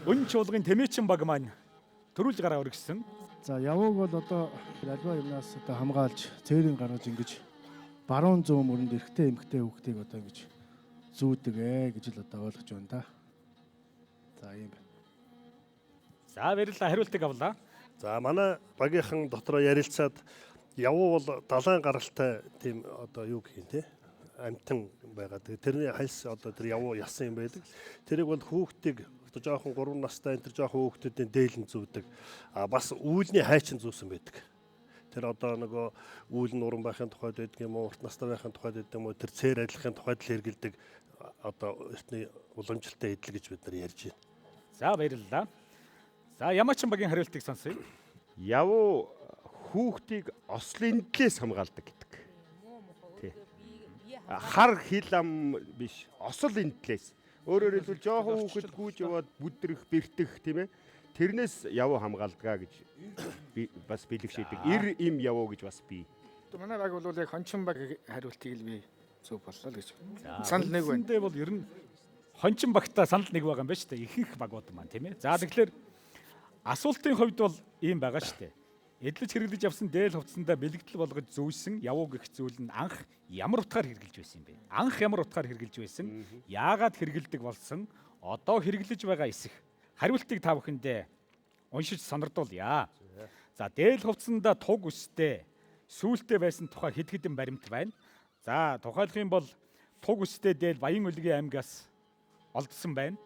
Өн чуулгын тэмээчин баг маань төрүүлж гараа өргөссөн. За, явууг бол одоо альва юмнаас одоо хамгаалж, цээрийн гаргаж, ингэж баруун зүүн мөрөнд эрэгтэй, эмэгтэй хүүхдийг одоо ингэж зүүдэг гэж л одоо ойлгож байна да. За, ийм байна. За, баярлалаа, хариултыг авлаа. За, манай багийнхан дотроо ярилцаад явуу бол далайн гаралтай тийм одоо юу гэх юм те амтан байгаа. Тэгээ тэрний хальс одоо тэр явуу ясан юм байдаг. Тэрийг бол хүүхдийг одоо жоохон 3 настай энэ тэр жоохон хүүхдүүдийн дээлэн зүүдэг. А бас үүлний хайчин зүүсэн байдаг. Тэр одоо нөгөө үүл нь уран байхын тухайд байдаг юм уу, урт настай байхын тухайд байдаг юм уу, тэр цээр адилхын тухайд л хэрэгэлдэг одоо эртний уламжлалтай эдэл гэж бид нар ярьж байна. За, баярлалаа. За, Ямаачин багийн хариултыг сонсъё. Явуу хүүхдийг ослын длээс хамгаалдаг гэдэг. Тий. Хар хил ам биш, осол эндлээс. Өөрөөр хэлбэл жоохон хүүхэд гүйж яваад бүдрэх, бэртэх, тийм ээ. Тэрнээс явуу хамгаалдаг гэж би бас бэлэг шийдэг. Эр им явуу гэж бас би. Манай баг бол яг хончин баг хариултыг л би зөв боллоо л гэж. Санал нэг байна. Үндсэндээ бол ер нь хончин багтаа санал нэг байгаа юм байна шүү дээ. Ихэнх багууд маань, тийм ээ. За, тэгэхээр асуултын хувьд бол ийм байгаа шүү дээ. Эдлэж хэрэглэж явсан дээл хувцсандаа бэлэгдэл болгож зүйсэн явуу гэх зүйл нь анх ямар утгаар хэрэглэж байсан юм бэ? Анх ямар утгаар хэрэглэж байсан? Яагаад хэрэгэлдэг болсон? Одоо хэрэглэж байгаа эсэх. Хариултыг та бүхэндээ уншиж сонирдуулъя. За, дээл хувцсандаа туг өстэй сүүлтэй байсан тухай хэд хэдэн баримт байна. За, тухайлах юм бол туг өстэй дээл Баян Улгийн аймгаас олдсон байна.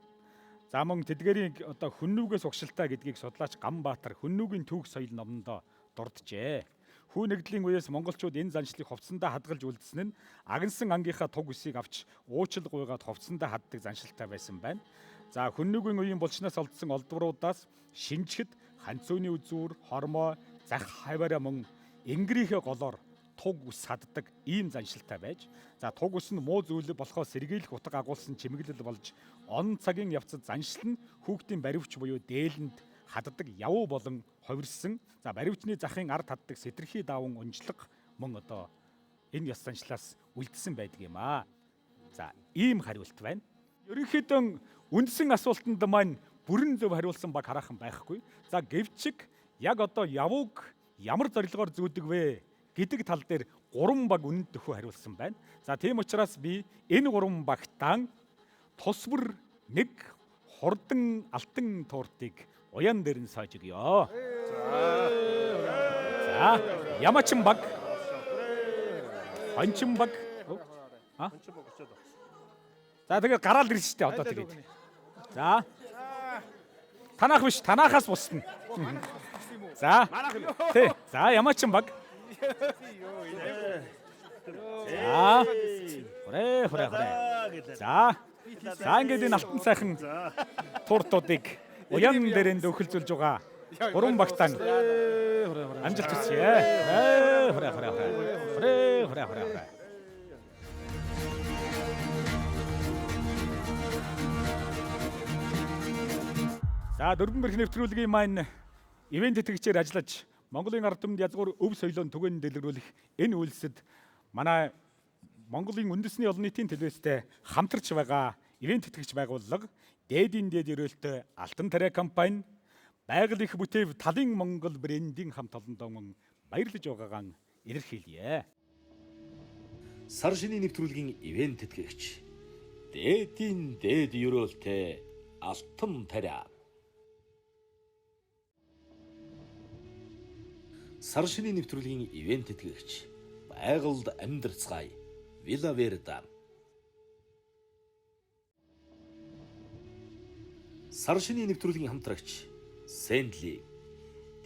За, мөн тэдгэрийн одоо хүннүгээс угшилтаа гэдгийг судлаач Ганбаатар Хүннүгийн түүх соёл номондоо дурджээ. Хүү нэгдлийн үеэс монголчууд энэ заншлыг хувцсандаа хадгалж үлдсэн нь агнсан ангийнхаа туг үсийг авч уучил гуйгаад хувцсандаа хаддаг заншилтай байсан байна. За, хүннүгийн үеийн булчнаас олдсон олдвруудаас шинжихэд ханцууны үзүүр, хормой, зах хаваараа мөн энгэрийнхээ голоор туг ус хаддаг ийм заншилтай байж, за, туг ус нь муу зүйл болохоо сэргийлэх утга агуулсан чимэглэл болж он цагийн явцад заншил нь хүүхдийн баривч буюу дээлэнд хаддаг явуу болон хувирсан. За, баривчны захын ард хаддаг сэтэрхий даван унжлага мөн одоо энэ ёс заншлаас үлдсэн байдаг юм аа. За, ийм хариулт байна. Ерөнхийдөө үндсэн асуултанд маань бүрэн зөв хариулсан баг хараахан байхгүй. За, гэвчиг яг одоо явууг ямар зорилгоор зүүдэг вэ гэдэг тал дээр гурван баг үнэн төхөө хариулсан байна. За, тийм учраас би энэ гурван багтаан тус бүр нэг хурдан алтан тууртыг уян дээр нь сойж өгье. За, Ямачин баг, Хончин баг. А? За, тэгээд гараал ирж штэ одоо тэгээд. За. Танах биш, танахаас бусна. За. Тий. За, Ямаачин баг. За. Хүрээ, хүрээ, хүрээ. За. За, ингээд энэ алтан сайхан тууртуудыг уян дээрэн дөхөлзүүлж байгаа. Гурван багтаан амжилт хүсье. Хүрээ, хүрээ, хүрээ. Хүрээ, хүрээ, хүрээ, хүрээ. За, дөрвөн бэрх нэвтрүүлгийн маань ивент тэтгэгчээр ажиллаж Монголын ард түмэнд язгуур өв соёлоо түгээн дэлгэрүүлэх энэ үйлсэд манай Монголын үндэсний олон нийтийн телевизтэй хамтарч байгаа ивент тэтгэгч байгууллага Дээдийн дээд ерөөлтэй Алтан тариа компани, байгаль их бүтээв талын Монгол брендийн хамт олондоо мөн баярлаж байгаагаа илэрхийлье. Сар шинийн нэвтрүүлгийн ивент тэтгэгч Дээдийн дээд ерөөлтэй Алтан тариа. Сар шинийн нэвтрүүлгийн ивент тэтгэгч байгальд амьдрцгаая Вилла Верда. Сар шинийн нэвтрүүлгийн хамтрагч Сэндли,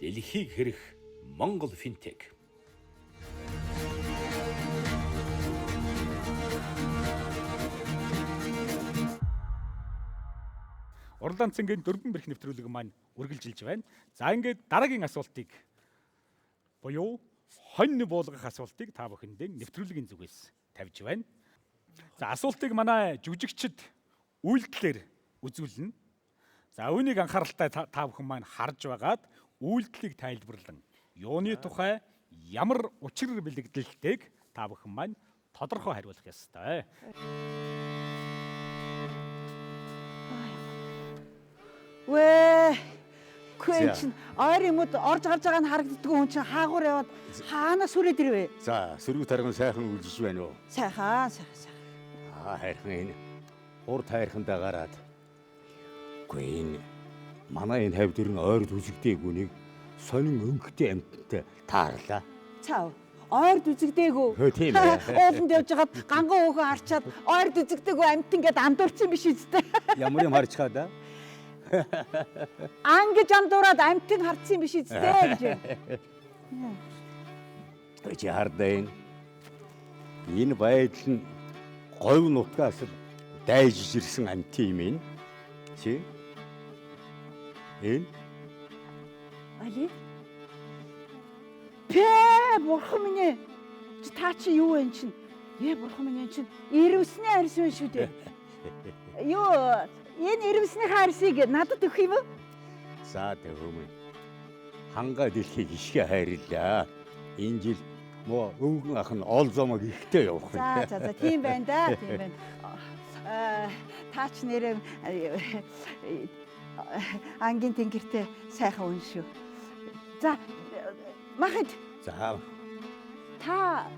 дэлхийг хэрэх Монгол финтек. Уралдаан цэнгийн дөрвөн бэрх нэвтрүүлэг маань үргэлжилж байна. За, ингээд дараагийн асуултыг буюу хонь буулгах асуултыг та бүхэндээ нэвтрүүлгийн зүгээс тавьж байна. За, асуултыг манай жүжигчид үйлдэлээр үзүүлнэ. За, үүнийг анхааралтай та бүхэн маань харж байгаад үйлдэлийг тайлбарлан юуны тухай, ямар учир бэлэгдэлтэйг та бүхэн маань тодорхой хариулах ёстой. Вэ. Кэн чин ойр юмуд орж гарч байгаа нь харагддаггүй хүн чинь хаагур яваад хаанаас сүрээд ирвэ? За, сөрөг тарган сайхан үлжиж байна уу? Сайхан, сайхан, сайхан. Аа, хайрхан, энэ урд хайрхандаа гараад. Үгүй, энэ манай энэ хавь дөрн ойр үзэгдээгүй нэг сонин өнгөтэй амьттай таарлаа. Цаав. Ойрд үзэгдээгүй. Хөө, тийм ээ. Ууланд явж байгаад ганган өөхөн харчаад ойрд үзэгдээгүй амьтан гээд андуурсан биш үстэй. Ямар юм харж хаа да? Ан гэж андуураад амьтан харцсан биш үстэй гэж. Чи хардаа энэ. Энэ байдал нь говь нутгаас л дайжиж ирсэн амьтан юм энэ. Чи? Энэ? Али? Пэ, бурхан минь ээ. Чи та чи юу вэ чин? Ээ, бурхан минь, энэ чин ирвсний арьс байна шүү дээ. Юу, энэ ирвснийхээ арьсыг надад өгөх юм уу? За, тэгвэл хангаа дэлхийг ишгэ хайрлаа. Энэ жил мó өвгөн ах нь ол зомог ихтэй явах. За за за, тийм байна да, тийм байна. Аа, та ч нэрээ ангийн тэнгэртэй сайхан үн шүү. За, махад. За. Та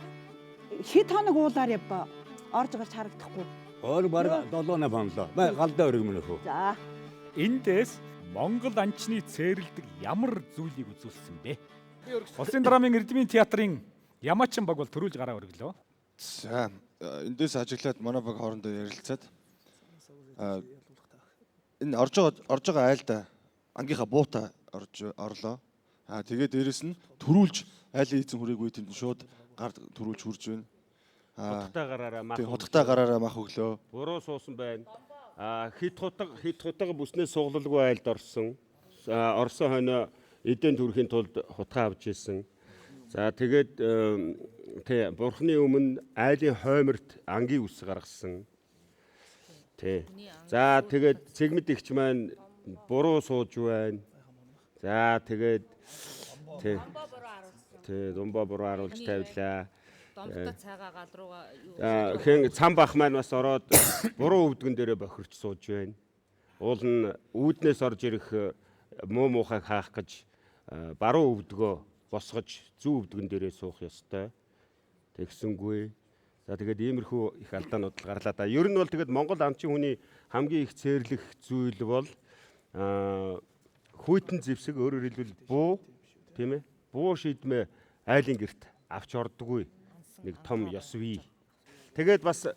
хэд хоног уулаар явба? Орж гарч харагдахгүй. Өөр баг 7 8 хонлоо. Бай галдаа өргөмнөх үү? За. Эндээс Монгол анчны цээрэлдэг ямар зүйлийг үзүүлсэн бэ? Улсын драмын Эрдмийн театрын Ямаачин баг бол төрүүлж гараа өргөлөө. За, эндээс ажиглаад манай баг хоорондоо ярилцаад энэ орж байгаа айлда ангийнхаа буута орж орлоо. Аа, тэгээд дээрэс нь төрүүлж айлын эзэн хүрээгүй тэнд шууд гар төрүүлж хурж байна. Хутгатай гараараа мах. Тийм, хутгатай гараараа мах өглөө. Буруу суусан байна. Аа, хит хутга бүснээ суглалгүй айлд орсон. Орсон хойноо эдэн төрхийн тулд хутгаа авч ирсэн. За, тэгээд тий, бурхны өмнө айлын хойморт ангийн үс гаргасан. Тий. За, тэгээд цэгмэд игч маань буруу сууж байна. За, тэгээд тий. Тий, думбаа буруу харуулж тавилаа. Домтой цайгаа гал руугаа юу. Хэн цам бах маань бас ороод буруу өвдгөн дээрээ бохирч сууж байна. Уул нь үүднээс орж ирэх муу муухайг хаах гэж баруун өвдгөө босгож зүүн өвдгөн дээрээ суух ёстой. Тэгсэнгүй. За, тэгээд иймэрхүү их алдаанууд л гарлаа да. Ер нь бол тэгээд Монгол амчин хүний хамгийн их цээрлэх зүйл бол хүйтэн зэвсэг, өөрөөр хэлбэл буу, тийм ээ. Буу шийдмээ айлын герт авч ордоггүй. Нэг том ёс бий. Тэгээд бас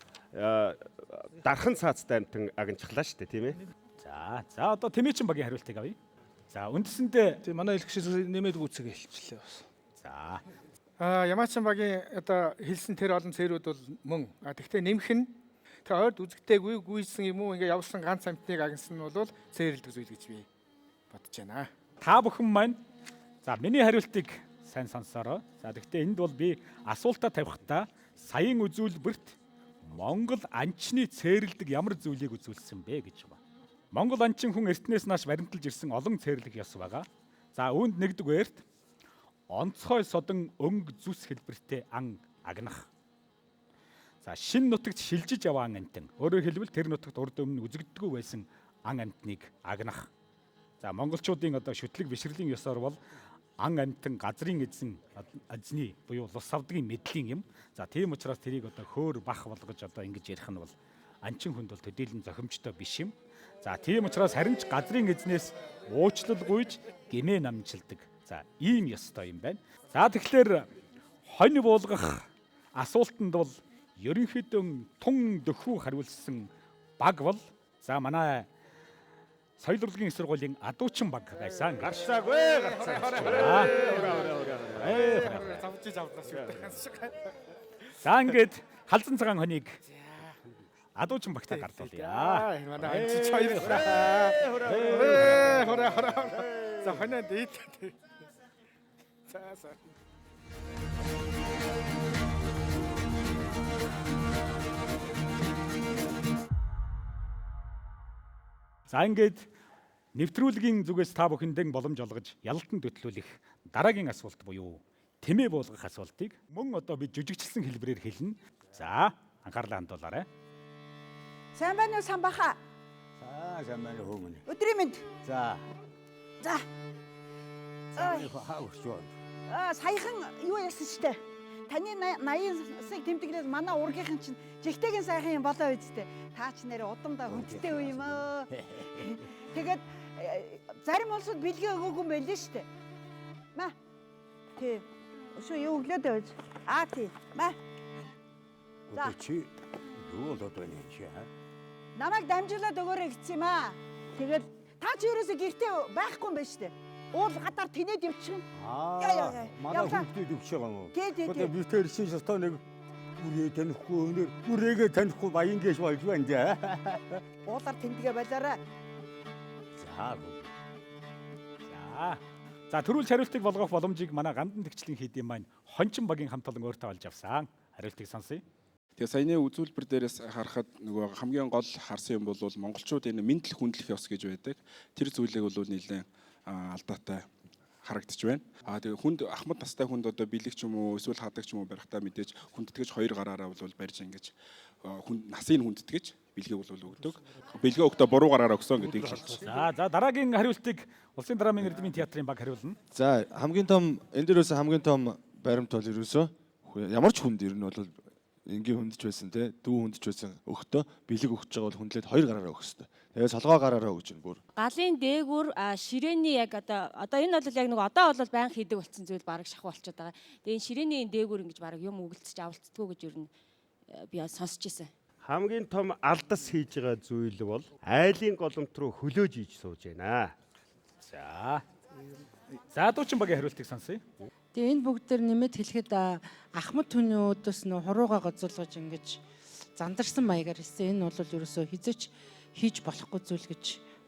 дархан цаацтай амтан агнчглаа шүү дээ, тийм ээ. За, за, одоо Тэмээчин багийн хариултыг авъя. За, үндсэндээ тийм манай хэлгчээс нэмээд гүйцэгээ хэлчихлээ бас. За. Аа, Ямаачин багийн одоо хэлсэн тэр олон цэрүүд бол мөн. А тэгтээ нэмэх нь тэр ойрд үзэгдээгүй гүйсэн юм уу, ингээ явсан ганц амтныг агнсан нь бол цээрэлдэг зүйл гэж би бодож байна. Та бүхэн маань за миний хариултыг сайн сонсоорой. За, тэгтээ энд бол би асуултаа тавихтаа саяын үзүүлбэрт Монгол анчны цээрэлдэг ямар зүйлийг үзүүлсэн бэ гэж байна. Монгол анчин хүн эртнээс нааш баримталж ирсэн олон цээрлэх ёс байгаа. За, үүнд нэгдүгээрт онцгой содон өнгө зүс хэлбэртэй ан агнах. За, шин нутагт шилжиж яваа ан амтан. Өөрөөр хэлбэл тэр нутагт урд өмнө үзэгддэггүй байсан ан амтныг агнах. За, монголчуудын одоо шүтлэг бишрэлийн ёсоор бол ан амтан газрын эзэн эзний буюу лус авдгийн мэдлийн юм. За, тийм учраас тэрийг одоо хөөр бах болгож одоо ингэж ярих нь бол анчин хүнд бол төдийлөн зохимжтой биш юм. За, тийм учраас харин ч газрын эзнээс уучлал гуйж гэмээ намжилдаг. За, ийм ёстой юм байна. За, тэгэхээр хонь буулгах асуултанд бол ерөнхийдөө тун дөхүү хариулсан баг бол за манай соёл урлагийн их сургуулийн адуучин баг байсан. Гарцаагүй, гарцаагүй. Завж авдлаа шүү дээ. За, ингээд халзан цагаан хоныг Адуучин багтаа гардуулъя. Аа, манай амжиж баярлалаа. Хураа хураа хураа. За хоноо дийд. За за. За ингээд нэвтрүүлгийн зүгээс та бүхэндээ боломж олгож ялалтанд хөтлүүлэх дараагийн асуулт буюу тэмээ буулгах асуултыг мөн одоо би жүжигчилсэн хэлбэрээр хэлнэ. За анхаарлаа хандуулаарай. Сайн байна уу самбаха? За сайн байна уу хүмүүн. Өдрийн мэнд. За. За. Хаа өгч байна. Аа саяхан юу яасан штэ. Таны 89-ыг тэмдэглээд манай ургийнхан чинь жигтэйгэн сайхан юм болоо үсттэй. Та ч нэрээ удамдаа хүндтэй үе юм аа. Тэгээд зарим улсууд бэлгээ өгөөгүй юм байлээ штэ. Маа. Тий. Өшөө юу өглөөд байж. Аа тий. Маа. За. Чи юу болоод байна юм чи аа? Намайг дамжуулаад өгөөрэй гэсэн юм аа. Тэгээд та чи ерөөсөө гэртээ байхгүй юм байна штэ. Уул гадаар тэнээд явчихна. Аа. Манай хүүхдүүд өгч байгаа юм уу? Одоо би тэр шин шатаа нэг бүрээ танихгүй өнөр бүрээгээ танихгүй баян гээш болж байна дээ. Уулаар тэндэгэ болоорой. За. За. За төрүүлж хариултыг болгох боломжийг манай гандан тэгчлийн хийдийн маань Хончин багийн хамт олон өөртөө олж авсан. Хариултыг сонсъё. Тэгээ саяны үзүүлбэр дээрээс харахад нөгөө хамгийн гол харсан юм бол монголчууд энэ мэдлэх хүндлэх ёс гэж байдаг. Тэр зүйлийг бол нэлээд алдаатай харагдчих байна. Аа тэгээ хүнд ахмад настай хүнд одоо бэлэг ч юм уу эсвэл хадаг ч юм уу барихтаа мэдээж хүндэтгэж хоёр гараараа бол барьж ингэж хүн насыг хүндэтгэж бэлгийг бол өгдөг. Бэлгээ өгтөө буруу гараараа өгсөн гэдгийг хэлж. За за дараагийн хариултыг Улсын драмын эрдмийн театрын баг хариулна. За хамгийн том энэ дээрээс хамгийн том баримт бол ерөөсөө ямар ч хүнд ер нь бол энгийн хүндч байсан те дүү хүндч байсан өгтөө бэлэг өгч байгаа бол хүндлээд хоёр гараараа өгөх хэрэгтэй. Тэгээ солгоо гараараа өгч байна бүр. Галын дээгүүр ширээний яг одоо энэ бол яг нэг одоо бол байнга хийдэг болсон зүйл бараг шахуу болчиход байгаа. Тэгээ энэ ширээний энэ дээгүүр ингэж бараг юм өгөлцөж авалцдаггүй гэж ер нь би сонсч ирсэн. Хамгийн том алдас хийж байгаа зүйл бол айлын голомт руу хөлөөж иж сууж байна. За. За дуучин багийн хариултыг сонсъё. Тэгээ энэ бүгд дээр нэмээд хэлэхэд ахмад хүний өөдөөс нөө хурууга гозуулгаж ингэж зандарсан маягаар хэлсэн. Энэ бол ерөөсөө хизээч хийж болохгүй зүйл гэж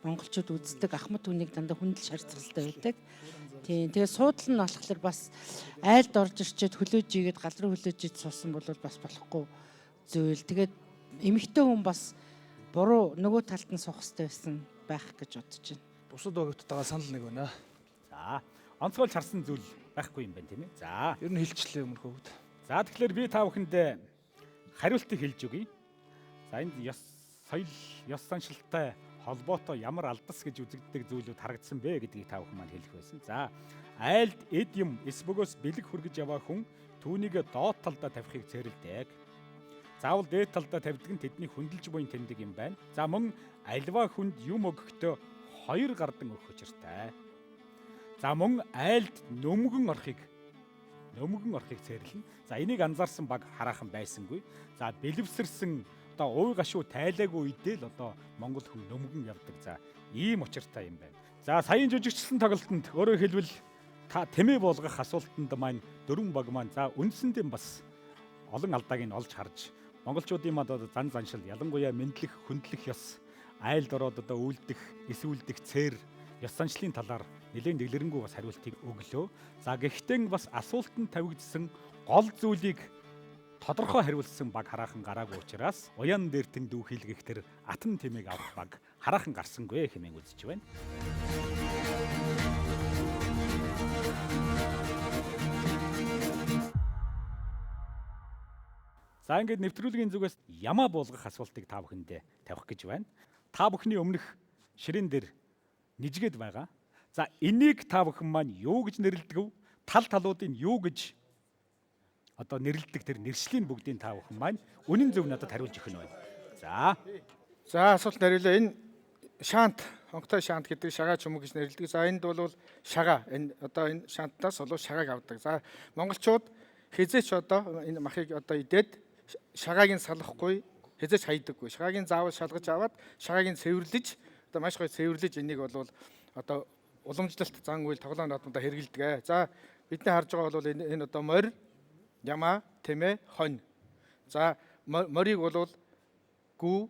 монголчууд үздэг. Ахмад хүнийг дандаа хүндэл шаардлага байдаг. Тийм. Тэгээ суудлал нь болохоор бас айлд орж ирчээд хөлөөж игээд гал руу хөлөөж иж суусан бол бас болохгүй зүйл. Тэгээд эмэгтэй хүн бас буруу нөгөө талд нь суух хэрэгтэй байсан байх гэж бодож байна. Бусад багтайгаа санал нэг байна. За, онцгойлж харсан зүйл байхгүй юм байна тийм ээ. За. Ер нь хэлчлээ өмнөх хөвгд. За тэгэхээр би та бүхэндээ хариултыг хэлж өгье. За энд ёс соёл, ёс заншилтай холбоотой ямар алдас гэж үзэгддэг зүйлүүд харагдсан бэ гэдгийг та бүхэн маань хэлэх байсан. За айлд эд юм эс бөгөөс бэлэг хүргэж яваа хүн түүнийг доод талдаа тавихыг цээрэлдэг. Заавал дээд талдаа тавьдаг нь тэдний хүндэлж буйн тэмдэг юм байна. За мөн альва хүнд юм өгөхдөө хоёр гардан өгөх учиртай. За мөн айлд нөмгөн орохыг цээрлэнэ. За энийг анзаарсан баг хараахан байсангүй. За бэлэвсэрсэн одоо уй гашуу тайлаагүй үедээ л одоо монгол хүн нөмгөн явдаг. За ийм учиртай юм байна. За саяын жүжигчсэн тоглолтод өөрөөр хэлбэл та тэмээ буулгах асуултанд маань дөрвөн баг маань за үндсэндээ бас олон алдааг нь олж харж монголчуудын мад одоо зан заншил ялангуяа мэдлэх хүндлэх ёс айлд ороод одоо үйлдэх эс үйлдэх цээр ёс заншлын талаар нэлээд дэлгэрэнгүй бас хариултыг өглөө. За гэхдээ бас асуултанд тавигдсан гол зүйлийг тодорхой хариулсан баг хараахан гараагүй учраас уян дээртэн дүү хийлгэх тэр атан тэмээг авах баг хараахан гарсангүй хэмээн үзэж байна. За ингээд нэвтрүүлгийн зүгээс ямаа буулгах асуултыг та бүхэндээ тавих гэж байна. Та бүхний өмнөх ширээн дээр нижгээд байгаа. За энийг та бүхэн маань юу гэж нэрлэдэг вэ? Тал талуудыг юу гэж одоо нэрлэдэг тэр нэршлийн бүгдийг та бүхэн маань үнэн зөв надад хариулж өгөх нь байна. За. За асуулт хариулъя. Энэ шант, хонхтой шант гэдэг шагаа чүмэг гэж нэрлэдэг. За энд бол шагаа. Энэ одоо энэ шантаас бол шагааг авдаг. За монголчууд хизээч одоо энэ махыг одоо идээд шагааг нь салахгүй, хизээч хайдаггүй. Шагааг нь заавал шалгаж аваад шагааг нь цэвэрлэж одоо маш гоё цэвэрлэж энийг бол одоо уламжлалт зан үйл тоглоом наадмандаа хэрэгэлдэг. За бидний харж байгаа бол энэ одоо морь, ямаа, тэмээ, хонь. За морийг бол гүү,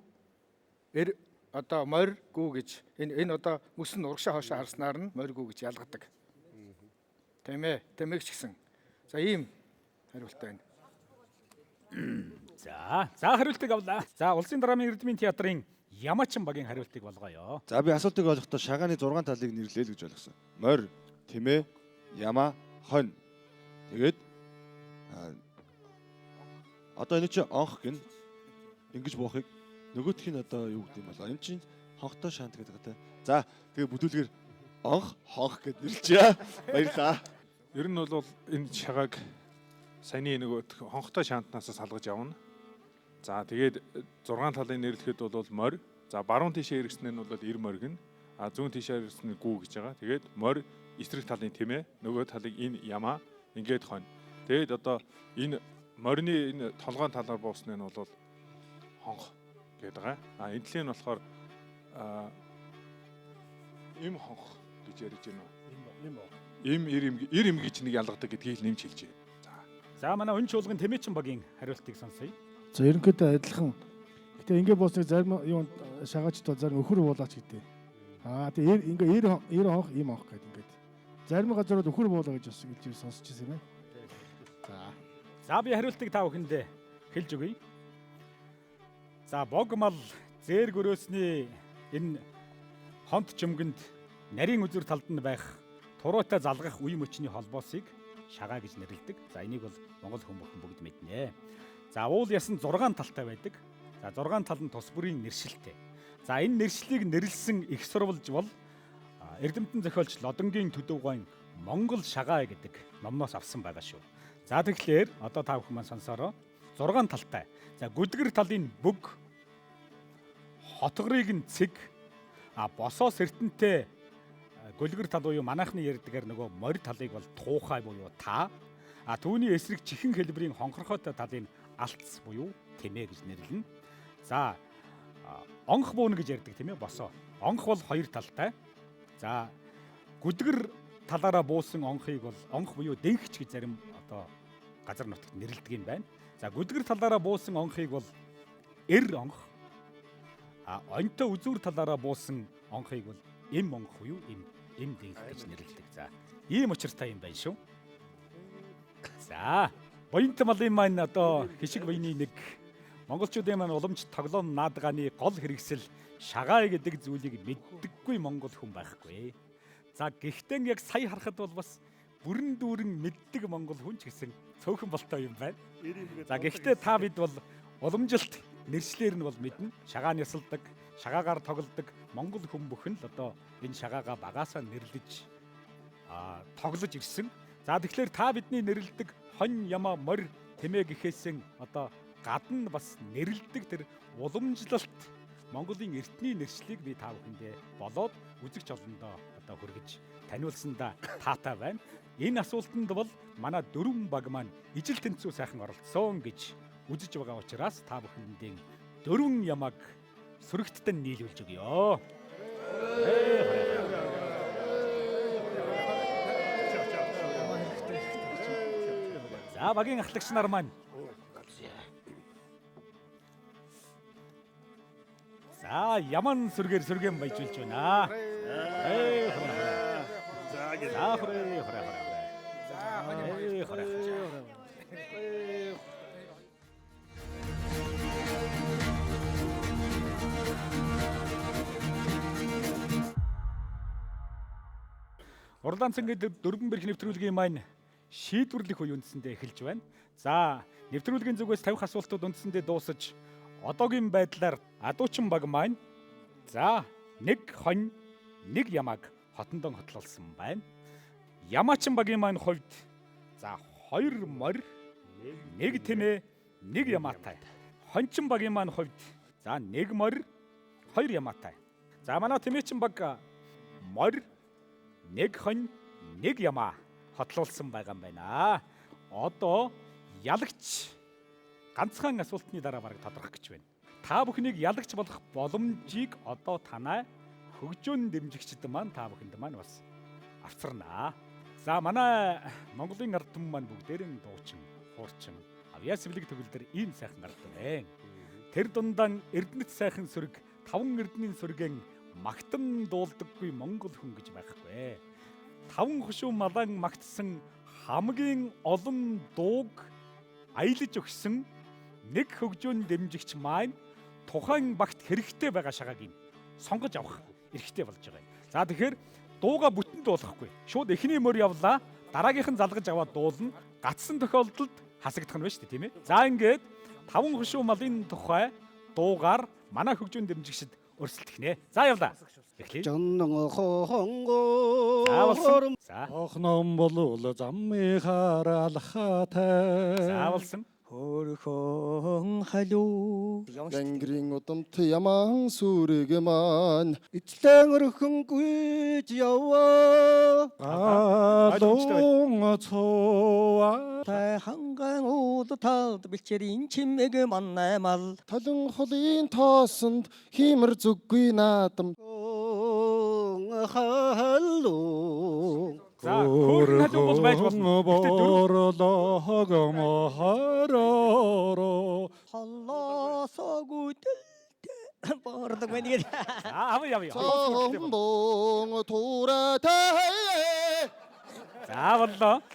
эр одоо морь гүү гэж энэ одоо мөс нь урагшаа хоошоо харснаар нь морь гүү гэж ялгадаг. Тийм ээ. Тэмээгч гэсэн. За ийм хариулт байна. За, за хариултыг авлаа. За, Улсын драмын Эрдмийн театрын Ямаачин багийн хариултыг болгоё. За би асуултыг ойлгохдоо шагааны 6 талыг нэрлэе л гэж ойлгосон. Морь, тэмээ, ямаа, хонь. Тэгээд одоо энэ чинь онх гин ингэж буухыг нөгөөх нь одоо юу гэдэг юм бол энэ чинь хонхтой шант гэдэг байгаа те. За тэгээ бүдүүлгээр онх, хонх гэд нэрлэжээ. Баярлалаа. Ер нь бол энэ шагааг саяны нөгөө хонхтой шантнаас салгаж явна. За тэгээд 6 талын нэрлэхэд бол морь. За баруун тийшээ эргэснээр нь бол эр морь гин. А зүүн тийшээ эргэснээр гүү гэж байгаа. Тэгээд морь эсрэг талын тэмээ, нөгөө талыг энэ ямаа, ингээд хонь. Тэгээд одоо энэ морины энэ толгойн талаар буусны нь бол хонх гэдэг байгаа. А энэ талын нь болохоор эм хонх гэж ярьж байна уу? Эм эр эм гэж нэг ялгадаг гэдгийг л нэмж хэлж байна. За манай өн чуулган Тэмээчин багийн хариултыг сонсъё. За ерөнхийдөө адилхан. Гэтэ ингээ буусныг зарим юу шагаачд бол зарим өхөр буулаач гэдэг. Аа тэгээ ингээ эр хонх, им хонх гэдэг ингээд. Зарим газар бол өхөр буулаа гэж бас хэлж сонсч ирсэн юм ээ. За. За би хариултыг та бүхэндээ хэлж өгье. За бог мал зээр гөрөөсний энэ хонт чөмгөнд нарийн үзүр талд нь байх туруутай залгах үе мөчний холбоосыг шагаа гэж нэрлэдэг. За энийг бол монгол хүн бүхэн бүгд мэднэ. За уул ясан 6 талтай байдаг. За 6 тал нь тус бүрийн нэршилтэй. За энэ нэршлийг нэрлсэн их сурвалж бол эрдэмтэн зохиолч Лодонгийн төдөвгойн Монгол шагаа гэдэг номноос авсан байгаа шүү. За тэгэхээр одоо та бүхэн маань сонсоороо 6 талтай. За гүдгэр талын бүг, хотгорыг нь цэг, а босоос эртэнтэй гөлгөр тал буюу манайхны ярьдгаар нөгөө морь талыг бол туухай буюу та, а түүний эсрэг чихэн хэлбэрийн хонхорхойтой талыг алц буюу тэмээ гэж нэрлэнэ. За онх бууна гэж ярьдаг тийм ээ босоо. Онх бол хоёр талтай. За гүдгэр талаараа буусан онхыг бол онх буюу дэнхч гэж зарим одоо газар нутагт нэрлэдэг юм байна. За гүдгэр талаараа буусан онхыг бол эр онх, а онтой үзүүр талаараа буусан онхыг бол эм онх буюу эм дэнх гэж нэрлэдэг. За ийм учиртай юм байна шүү. За буянт малын маань одоо хишиг буяны нэг монголчуудын маань уламж тоглоом наадгааны гол хэрэгсэл шагаай гэдэг зүйлийг мэддэггүй монгол хүн байхгүй. За гэхдээ яг сая харахад бол бас бүрэн дүүрэн мэддэг монгол хүн ч гэсэн цөөхөн болтой юм байна. За гэхдээ та бид бол уламжилт нэршлэр нь бол мэднэ. Шагаа нясалдаг, шагаагаар тоглодог монгол хүн бүхэн л одоо энэ шагаагаа багаасаа нэрлэж тоглож ирсэн. За тэгэхээр та бидний нэрлэдэг хонь, ямаа, морь, тэмээ гэхээсэн одоо гадна бас нэрлэдэг тэр уламжлалт Монголын эртний нэршлийг би та бүхэндээ болоод үзэгч олондоо одоо хүргэж таниулсандаа таатай байна. Энэ асуултанд бол манай дөрвөн баг маань ижил тэнцүү сайхан оролцсон гэж үзэж байгаа учраас та бүхэндээ дөрвөн ямааг сүрэгттэй нийлүүлж өгье. За багийн ахлагч нар маань. За яман сүргээр сүргэн баяжуулж байна. За хорэ хорэ хорэ. За хорэ хорэ. Урлаан цэнгэд дөрвөн бэрх нэвтрүүлгийн маань шийдвэрлэх үе үндсэндээ эхэлж байна. За нэвтрүүлгийн зүгээс тавих асуултууд үндсэндээ дуусаж одоогийн байдлаар адуучин баг маань за нэг хонь нэг ямааг хотондон хотлолсон байна. Ямаачин багийн маань хувьд за 2 морь, 1 тэмээ, 1 ямаатай. Хончин багийн маань хувьд за 1 морь, 2 ямаатай. За манай тэмээчин баг морь, 1 хонь, 1 ямаа хотлуулсан байгаа юм байна. Одоо ялагч ганцхан асуултны дараа бараг тодорхох гэж байна. Та бүхнийг ялагч болох боломжийг одоо танай хөгжөөн дэмжигчд маань та бүхэнд маань бас авцарнаа. За манай Монголын ард түмэн маань бүгдээрэн дуучин, хуурчин, авьяас бэлэг төгөлдөр ийм сайхан ард түмэн. Тэр дундаа Эрдэнэт сайхан сүрэг, таван эрдэнийн сүргэн магтан дуулдаггүй монгол хүн гэж байхгүй. Таван хошуу малан магтсан хамгийн олон дууг аялаж өгсөн нэг хөгжөөн дэмжигч маань тухайн багт хэрэгтэй байгаа шагааг нь сонгож авах эрхтэй болж байгаа юм. За, тэгэхээр дууга бүтэн дуулахгүй. Шууд эхний мөр явлаа. Дараагийнх нь залгаж аваад дуулна. Гацсан тохиолдолд хасагдах нь байна шүү дээ, тийм ээ. За, ингээд таван хошуу малын тухай дуугаар манай хөгжөөн дэмжигчид өрсөлдөх нэ. За, явлаа. Эхлэе. Жоннон хонгоо. За, болсон. За. Охном болвол замын хараалхатай. За, болсон. Хөрхөн халуу. Гангрийн удамт яман сүрэг маань эцлэн өрхөн гүйж яваа. Галуун цуваа. Тай ханган уул талд бэлчээрийн чимэг маннай мал. Талан холын тоосонд хиймэр зүггүй наадам. Халуу. За, хөөрхөн халуун бол байж болно. Гэхдээ дөрөв мохороро. Холоосоо гүдэлтэй бордог байна гэдэг. За, авъя, явъя. Цомбон туратай. За, боллоо.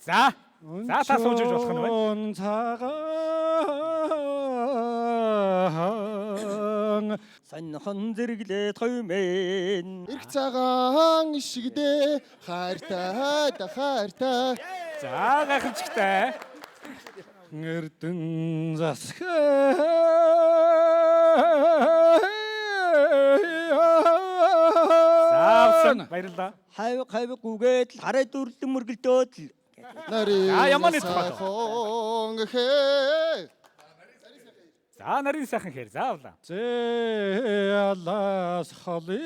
За. За, та сууж иж болох нь байна. Цагаан сонхон зэрэглээд хоймэн. Эрх цагаан ишгдээ хайртай да хайртай. За, гайхамшигтай. Эрдэн засах. За, болсон. Баярлалаа. Хавь хавь гүгээд л хараа дүрлэн мөргөлдөөд л. Нарийн За, ямааны тухай. сайхан хээ. За, нарийн сайхан хэр. За, авлаа. Зээлас холын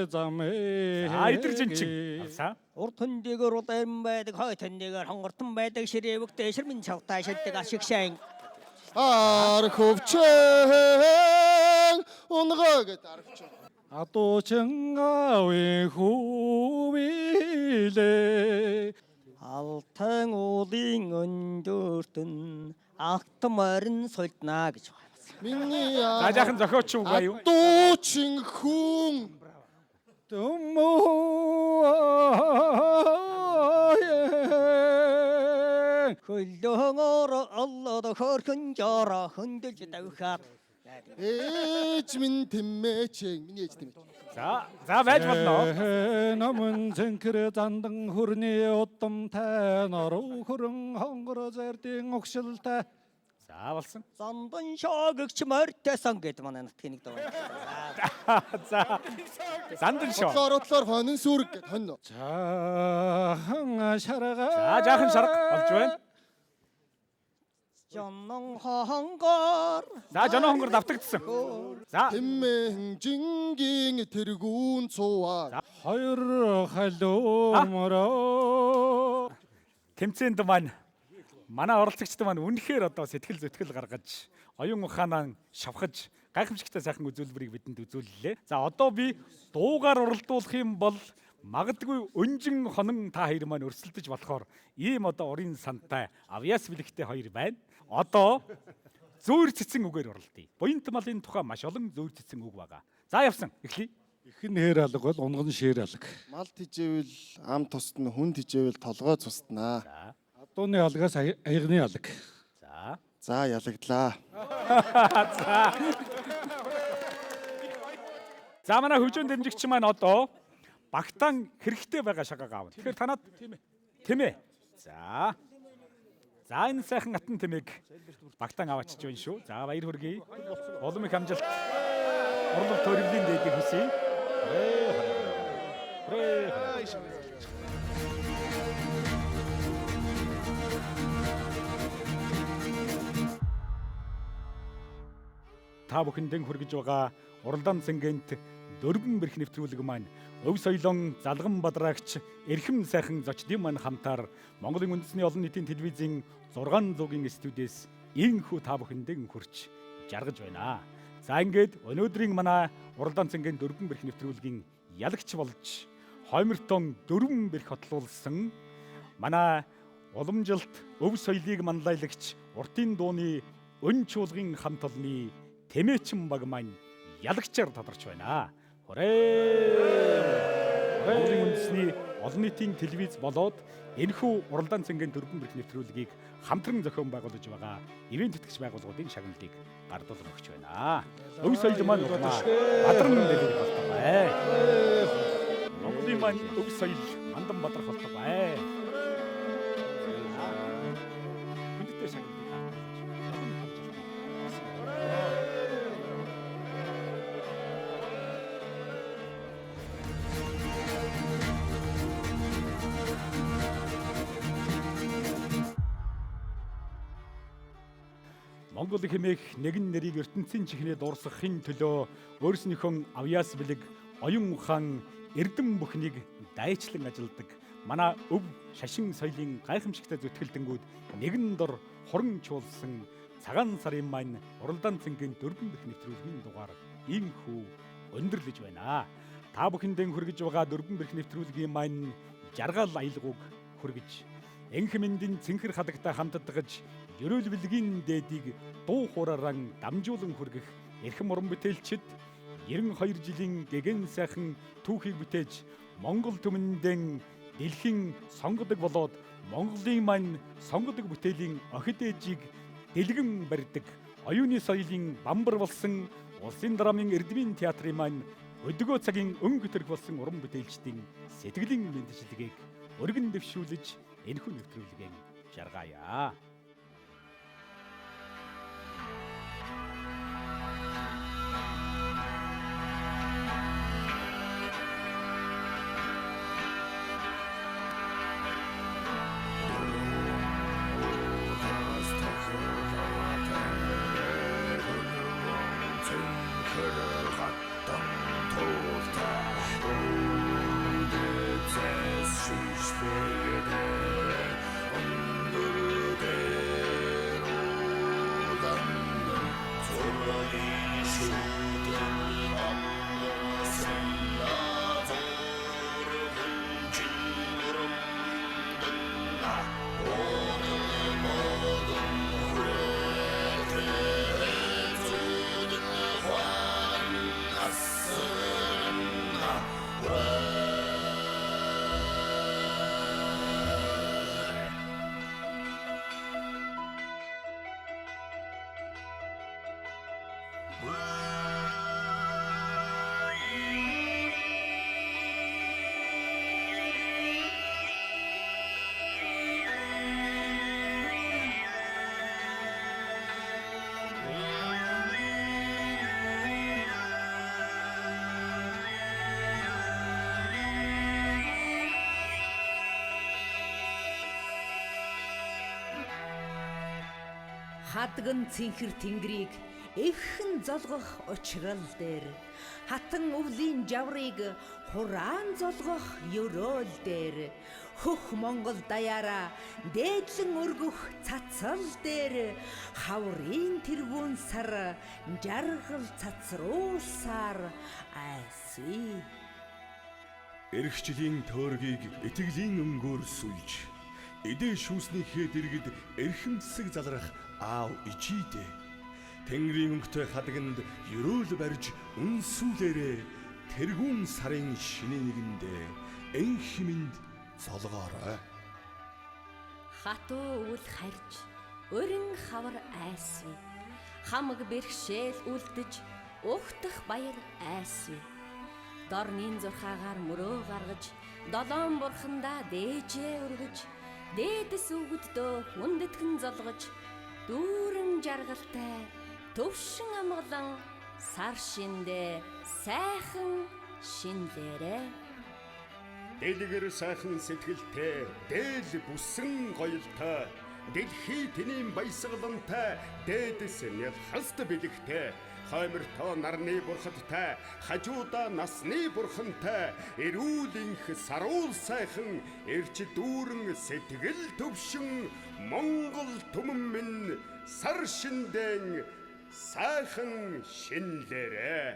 замыг. За, идэр жинчин. Авсан. Урд хөндөгөр улаан байдаг, хойд хөндөгөр хонгортон байдаг, ширээвэг дээшэр минь чавтай шилдэг ашиг шайн. Ар хөвчэн унгоо гэд арвч. Адуучин аавын хүүвилээ. Алтан уулын өндөртөн алтан морин сулднаа гэж байна. Миний За, жаахан зохиоч үг аюу. Адуучин хүн Төмөө. Хөлөөр оллоод хөөрхөн жороо хөндөж давхаад. Ээж минь тэмээч, миний ээж тэмээч. За, за байж болно. Номон зэнкэр зандан хүрний удамтай норуу хөрөн хонгор зардын огшилтай. За, болсон. Зандан шоогч морьтой сан гэдэг манай нутгийн нэг дуу. За. Зандан шоо. Отлоор отлоор хонин сүрэг гэд хонь. Жаахан шарга. За, жаахан шарга болж байна. Жонон хонгор. За, жонон хонгор давтагдсан. За. Тэмээн жингийн тэргүүн цуваа. Хоёр халуумроо. Тэмцээнд маань манай оролцогчд маань үнэхээр одоо сэтгэл зүтгэл гаргаж, оюун ухаанаа шавхаж гайхамшигтай сайхан үзүүлбэрийг бидэнд үзүүллээ. За, одоо би дуугаар уралдуулах юм бол магадгүй өнжин хонон та хоёр маань өрсөлдөж болохоор ийм одоо урын сантай авьяас бэлэгтэй хоёр байна. Одоо зөөр цэцэн үгээр уралдъя. Буянт малын тухай маш олон зөөр цэцэн үг байгаа. За, явсан. Эхлэе. Ихэн хээр алга бол унган шээр алга. Мал тижээвэл ам тусдна, хүн тижээвэл толгой цусднаа. За. Адууны алгаас аягны алга. За. За, ялагдлаа. За. За, манай хөгжөөн дэмжигч маань одоо багтаан хэрэгтэй байгаа шагааг аавна. Тэгэхээр танад тэмээ. За. За, энэ сайхан атан тэмээг багтаан аваачиж байна шүү. За, баяр хүргэе. Улам их амжилт. Урлаг төрөвлийн дээдийг хүсье. Хүрээ. Та бүхэндээ хүргэж байгаа уралдаан цэнгэнт дөрвөн бэрх нэвтрүүлэг маань өв соёлон залган бадраагч эрхэм сайхан зочдын маань хамтаар Монголын үндэсний олон нийтийн телевизийн 600-ийн студиэс инхүү та бүхэндээ хүрч жаргаж байна. За, ингээд өнөөдрийн манай уралдаан цэнгийн дөрвөн бэрх нэвтрүүлгийн ялагч болж хоймортон дөрвөн бэрх хотлуулсан манай Уламжилт өв соёлыг манлайлагч уртын дууны өн чуулгын хамт олонны Тэмээчин баг маань ялагчаар тодорч байна. Хүрээ! Монголын үндэсний олон нийтийн телевиз болоод энэхүү уралдаан цэнгийн дөрвөн бэрх нэвтрүүлгийг хамтран зохион байгуулж байгаа ивээн тэтгэгч байгууллагуудын шагналыг гардуулан өгч байна. Өв соёл маань бадран дэлгэр болтугай. Монголын маань өв соёл мандан бадрах болтугай. Хүндтэй шагналыг Монгол хэмээх нэгэн нэрийг ертөнцийн чихнээ дуурсгахын төлөө өөрснийхөө авьяас бэлэг, оюун ухаан, эрдэм бүхнийг дайчлан ажилладаг. Манай өв шашин соёлын гайхамшигтай зүтгэлтэнгүүд нэгэн дор хуран чуулсан цагаан сарын маань уралдаан цэнгийн дөрвөн бэх нэвтрүүлгийн дугаар иймхүү өндөрлөж байна. Та бүхэндээ хүргэж байгаа дөрвөн бэх нэвтрүүлгийн маань жаргал аялгауг хүргэж энх мэндийн цэнхэр хадагтай хамтдагж ерөөл бэлгийн дээдийг дуу хуурааран дамжуулан хүргэх эрхэм уран бүтээлчид 92 жилийн гэгэн сайхан түүхийг бүтээж Монгол түмэндэн дэлхийн сонгодог болоод Монголын маань сонгодог бүтээлийн охид ээжийг дэлгэн барьдаг оюуны соёлын бамбар болсон улсын драмын Эрдмийн театрын маань өдгөө цагийн өнгө төрх болсон уран бүтээлчдийн сэтгэлийн мэндчилгээг өргөн дэвшүүлж энэхүү нэвтрүүлгээ жаргаая. Хадган цэнхэр тэнгэрийг эвхэн золгох учрал дээр хатан өвлийн жаврыг хураан золгох ёроол дээр хөх Монгол даяараа дээдлэн өргөх цацал дээр хаврын тэргүүн сар жаргал цацруулсаар айсвэ. Эрх жилийн төөргийг итгэлийн өнгөөр сүлж эдээ шүүснийхээ дэргэд эрхэмсэг залрах аав ичийдэ. Тэнгэрийн өнгөтэй хадагнд ерөөл барьж үнсүүлээрээ тэргүүн сарын шинэ нэгэндээ энх хэмэнд золгоорой. Хатуу өвөл харж өрн хавар айсвэ. Хамаг бэрхшээл үлдэж угтах баяр айсвэ. Дорнын зурхаагаар мөрөө гаргаж долоон бурхандаа дээжээ өргөж дээдэс өвгөддөө хүндэтгэн золгож дүүрэн жаргалтай төвшин амгалан сар шиндээ сайхан шинлээрэ. Дэлгэр сайхан сэтгэлтэй, дээл бүсэн гоёлтой, дэлхий тэнийн баясгалантай, дээдэс нялхаст бэлэгтэй, хоймортой нарны бурхадтай, хажуудаа насны бурхантай, эрүүл энх саруул сайхан, эрч дүүрэн сэтгэл төвшин, Монгол түмэн минь сар шиндэн сайхан шинлээрэ.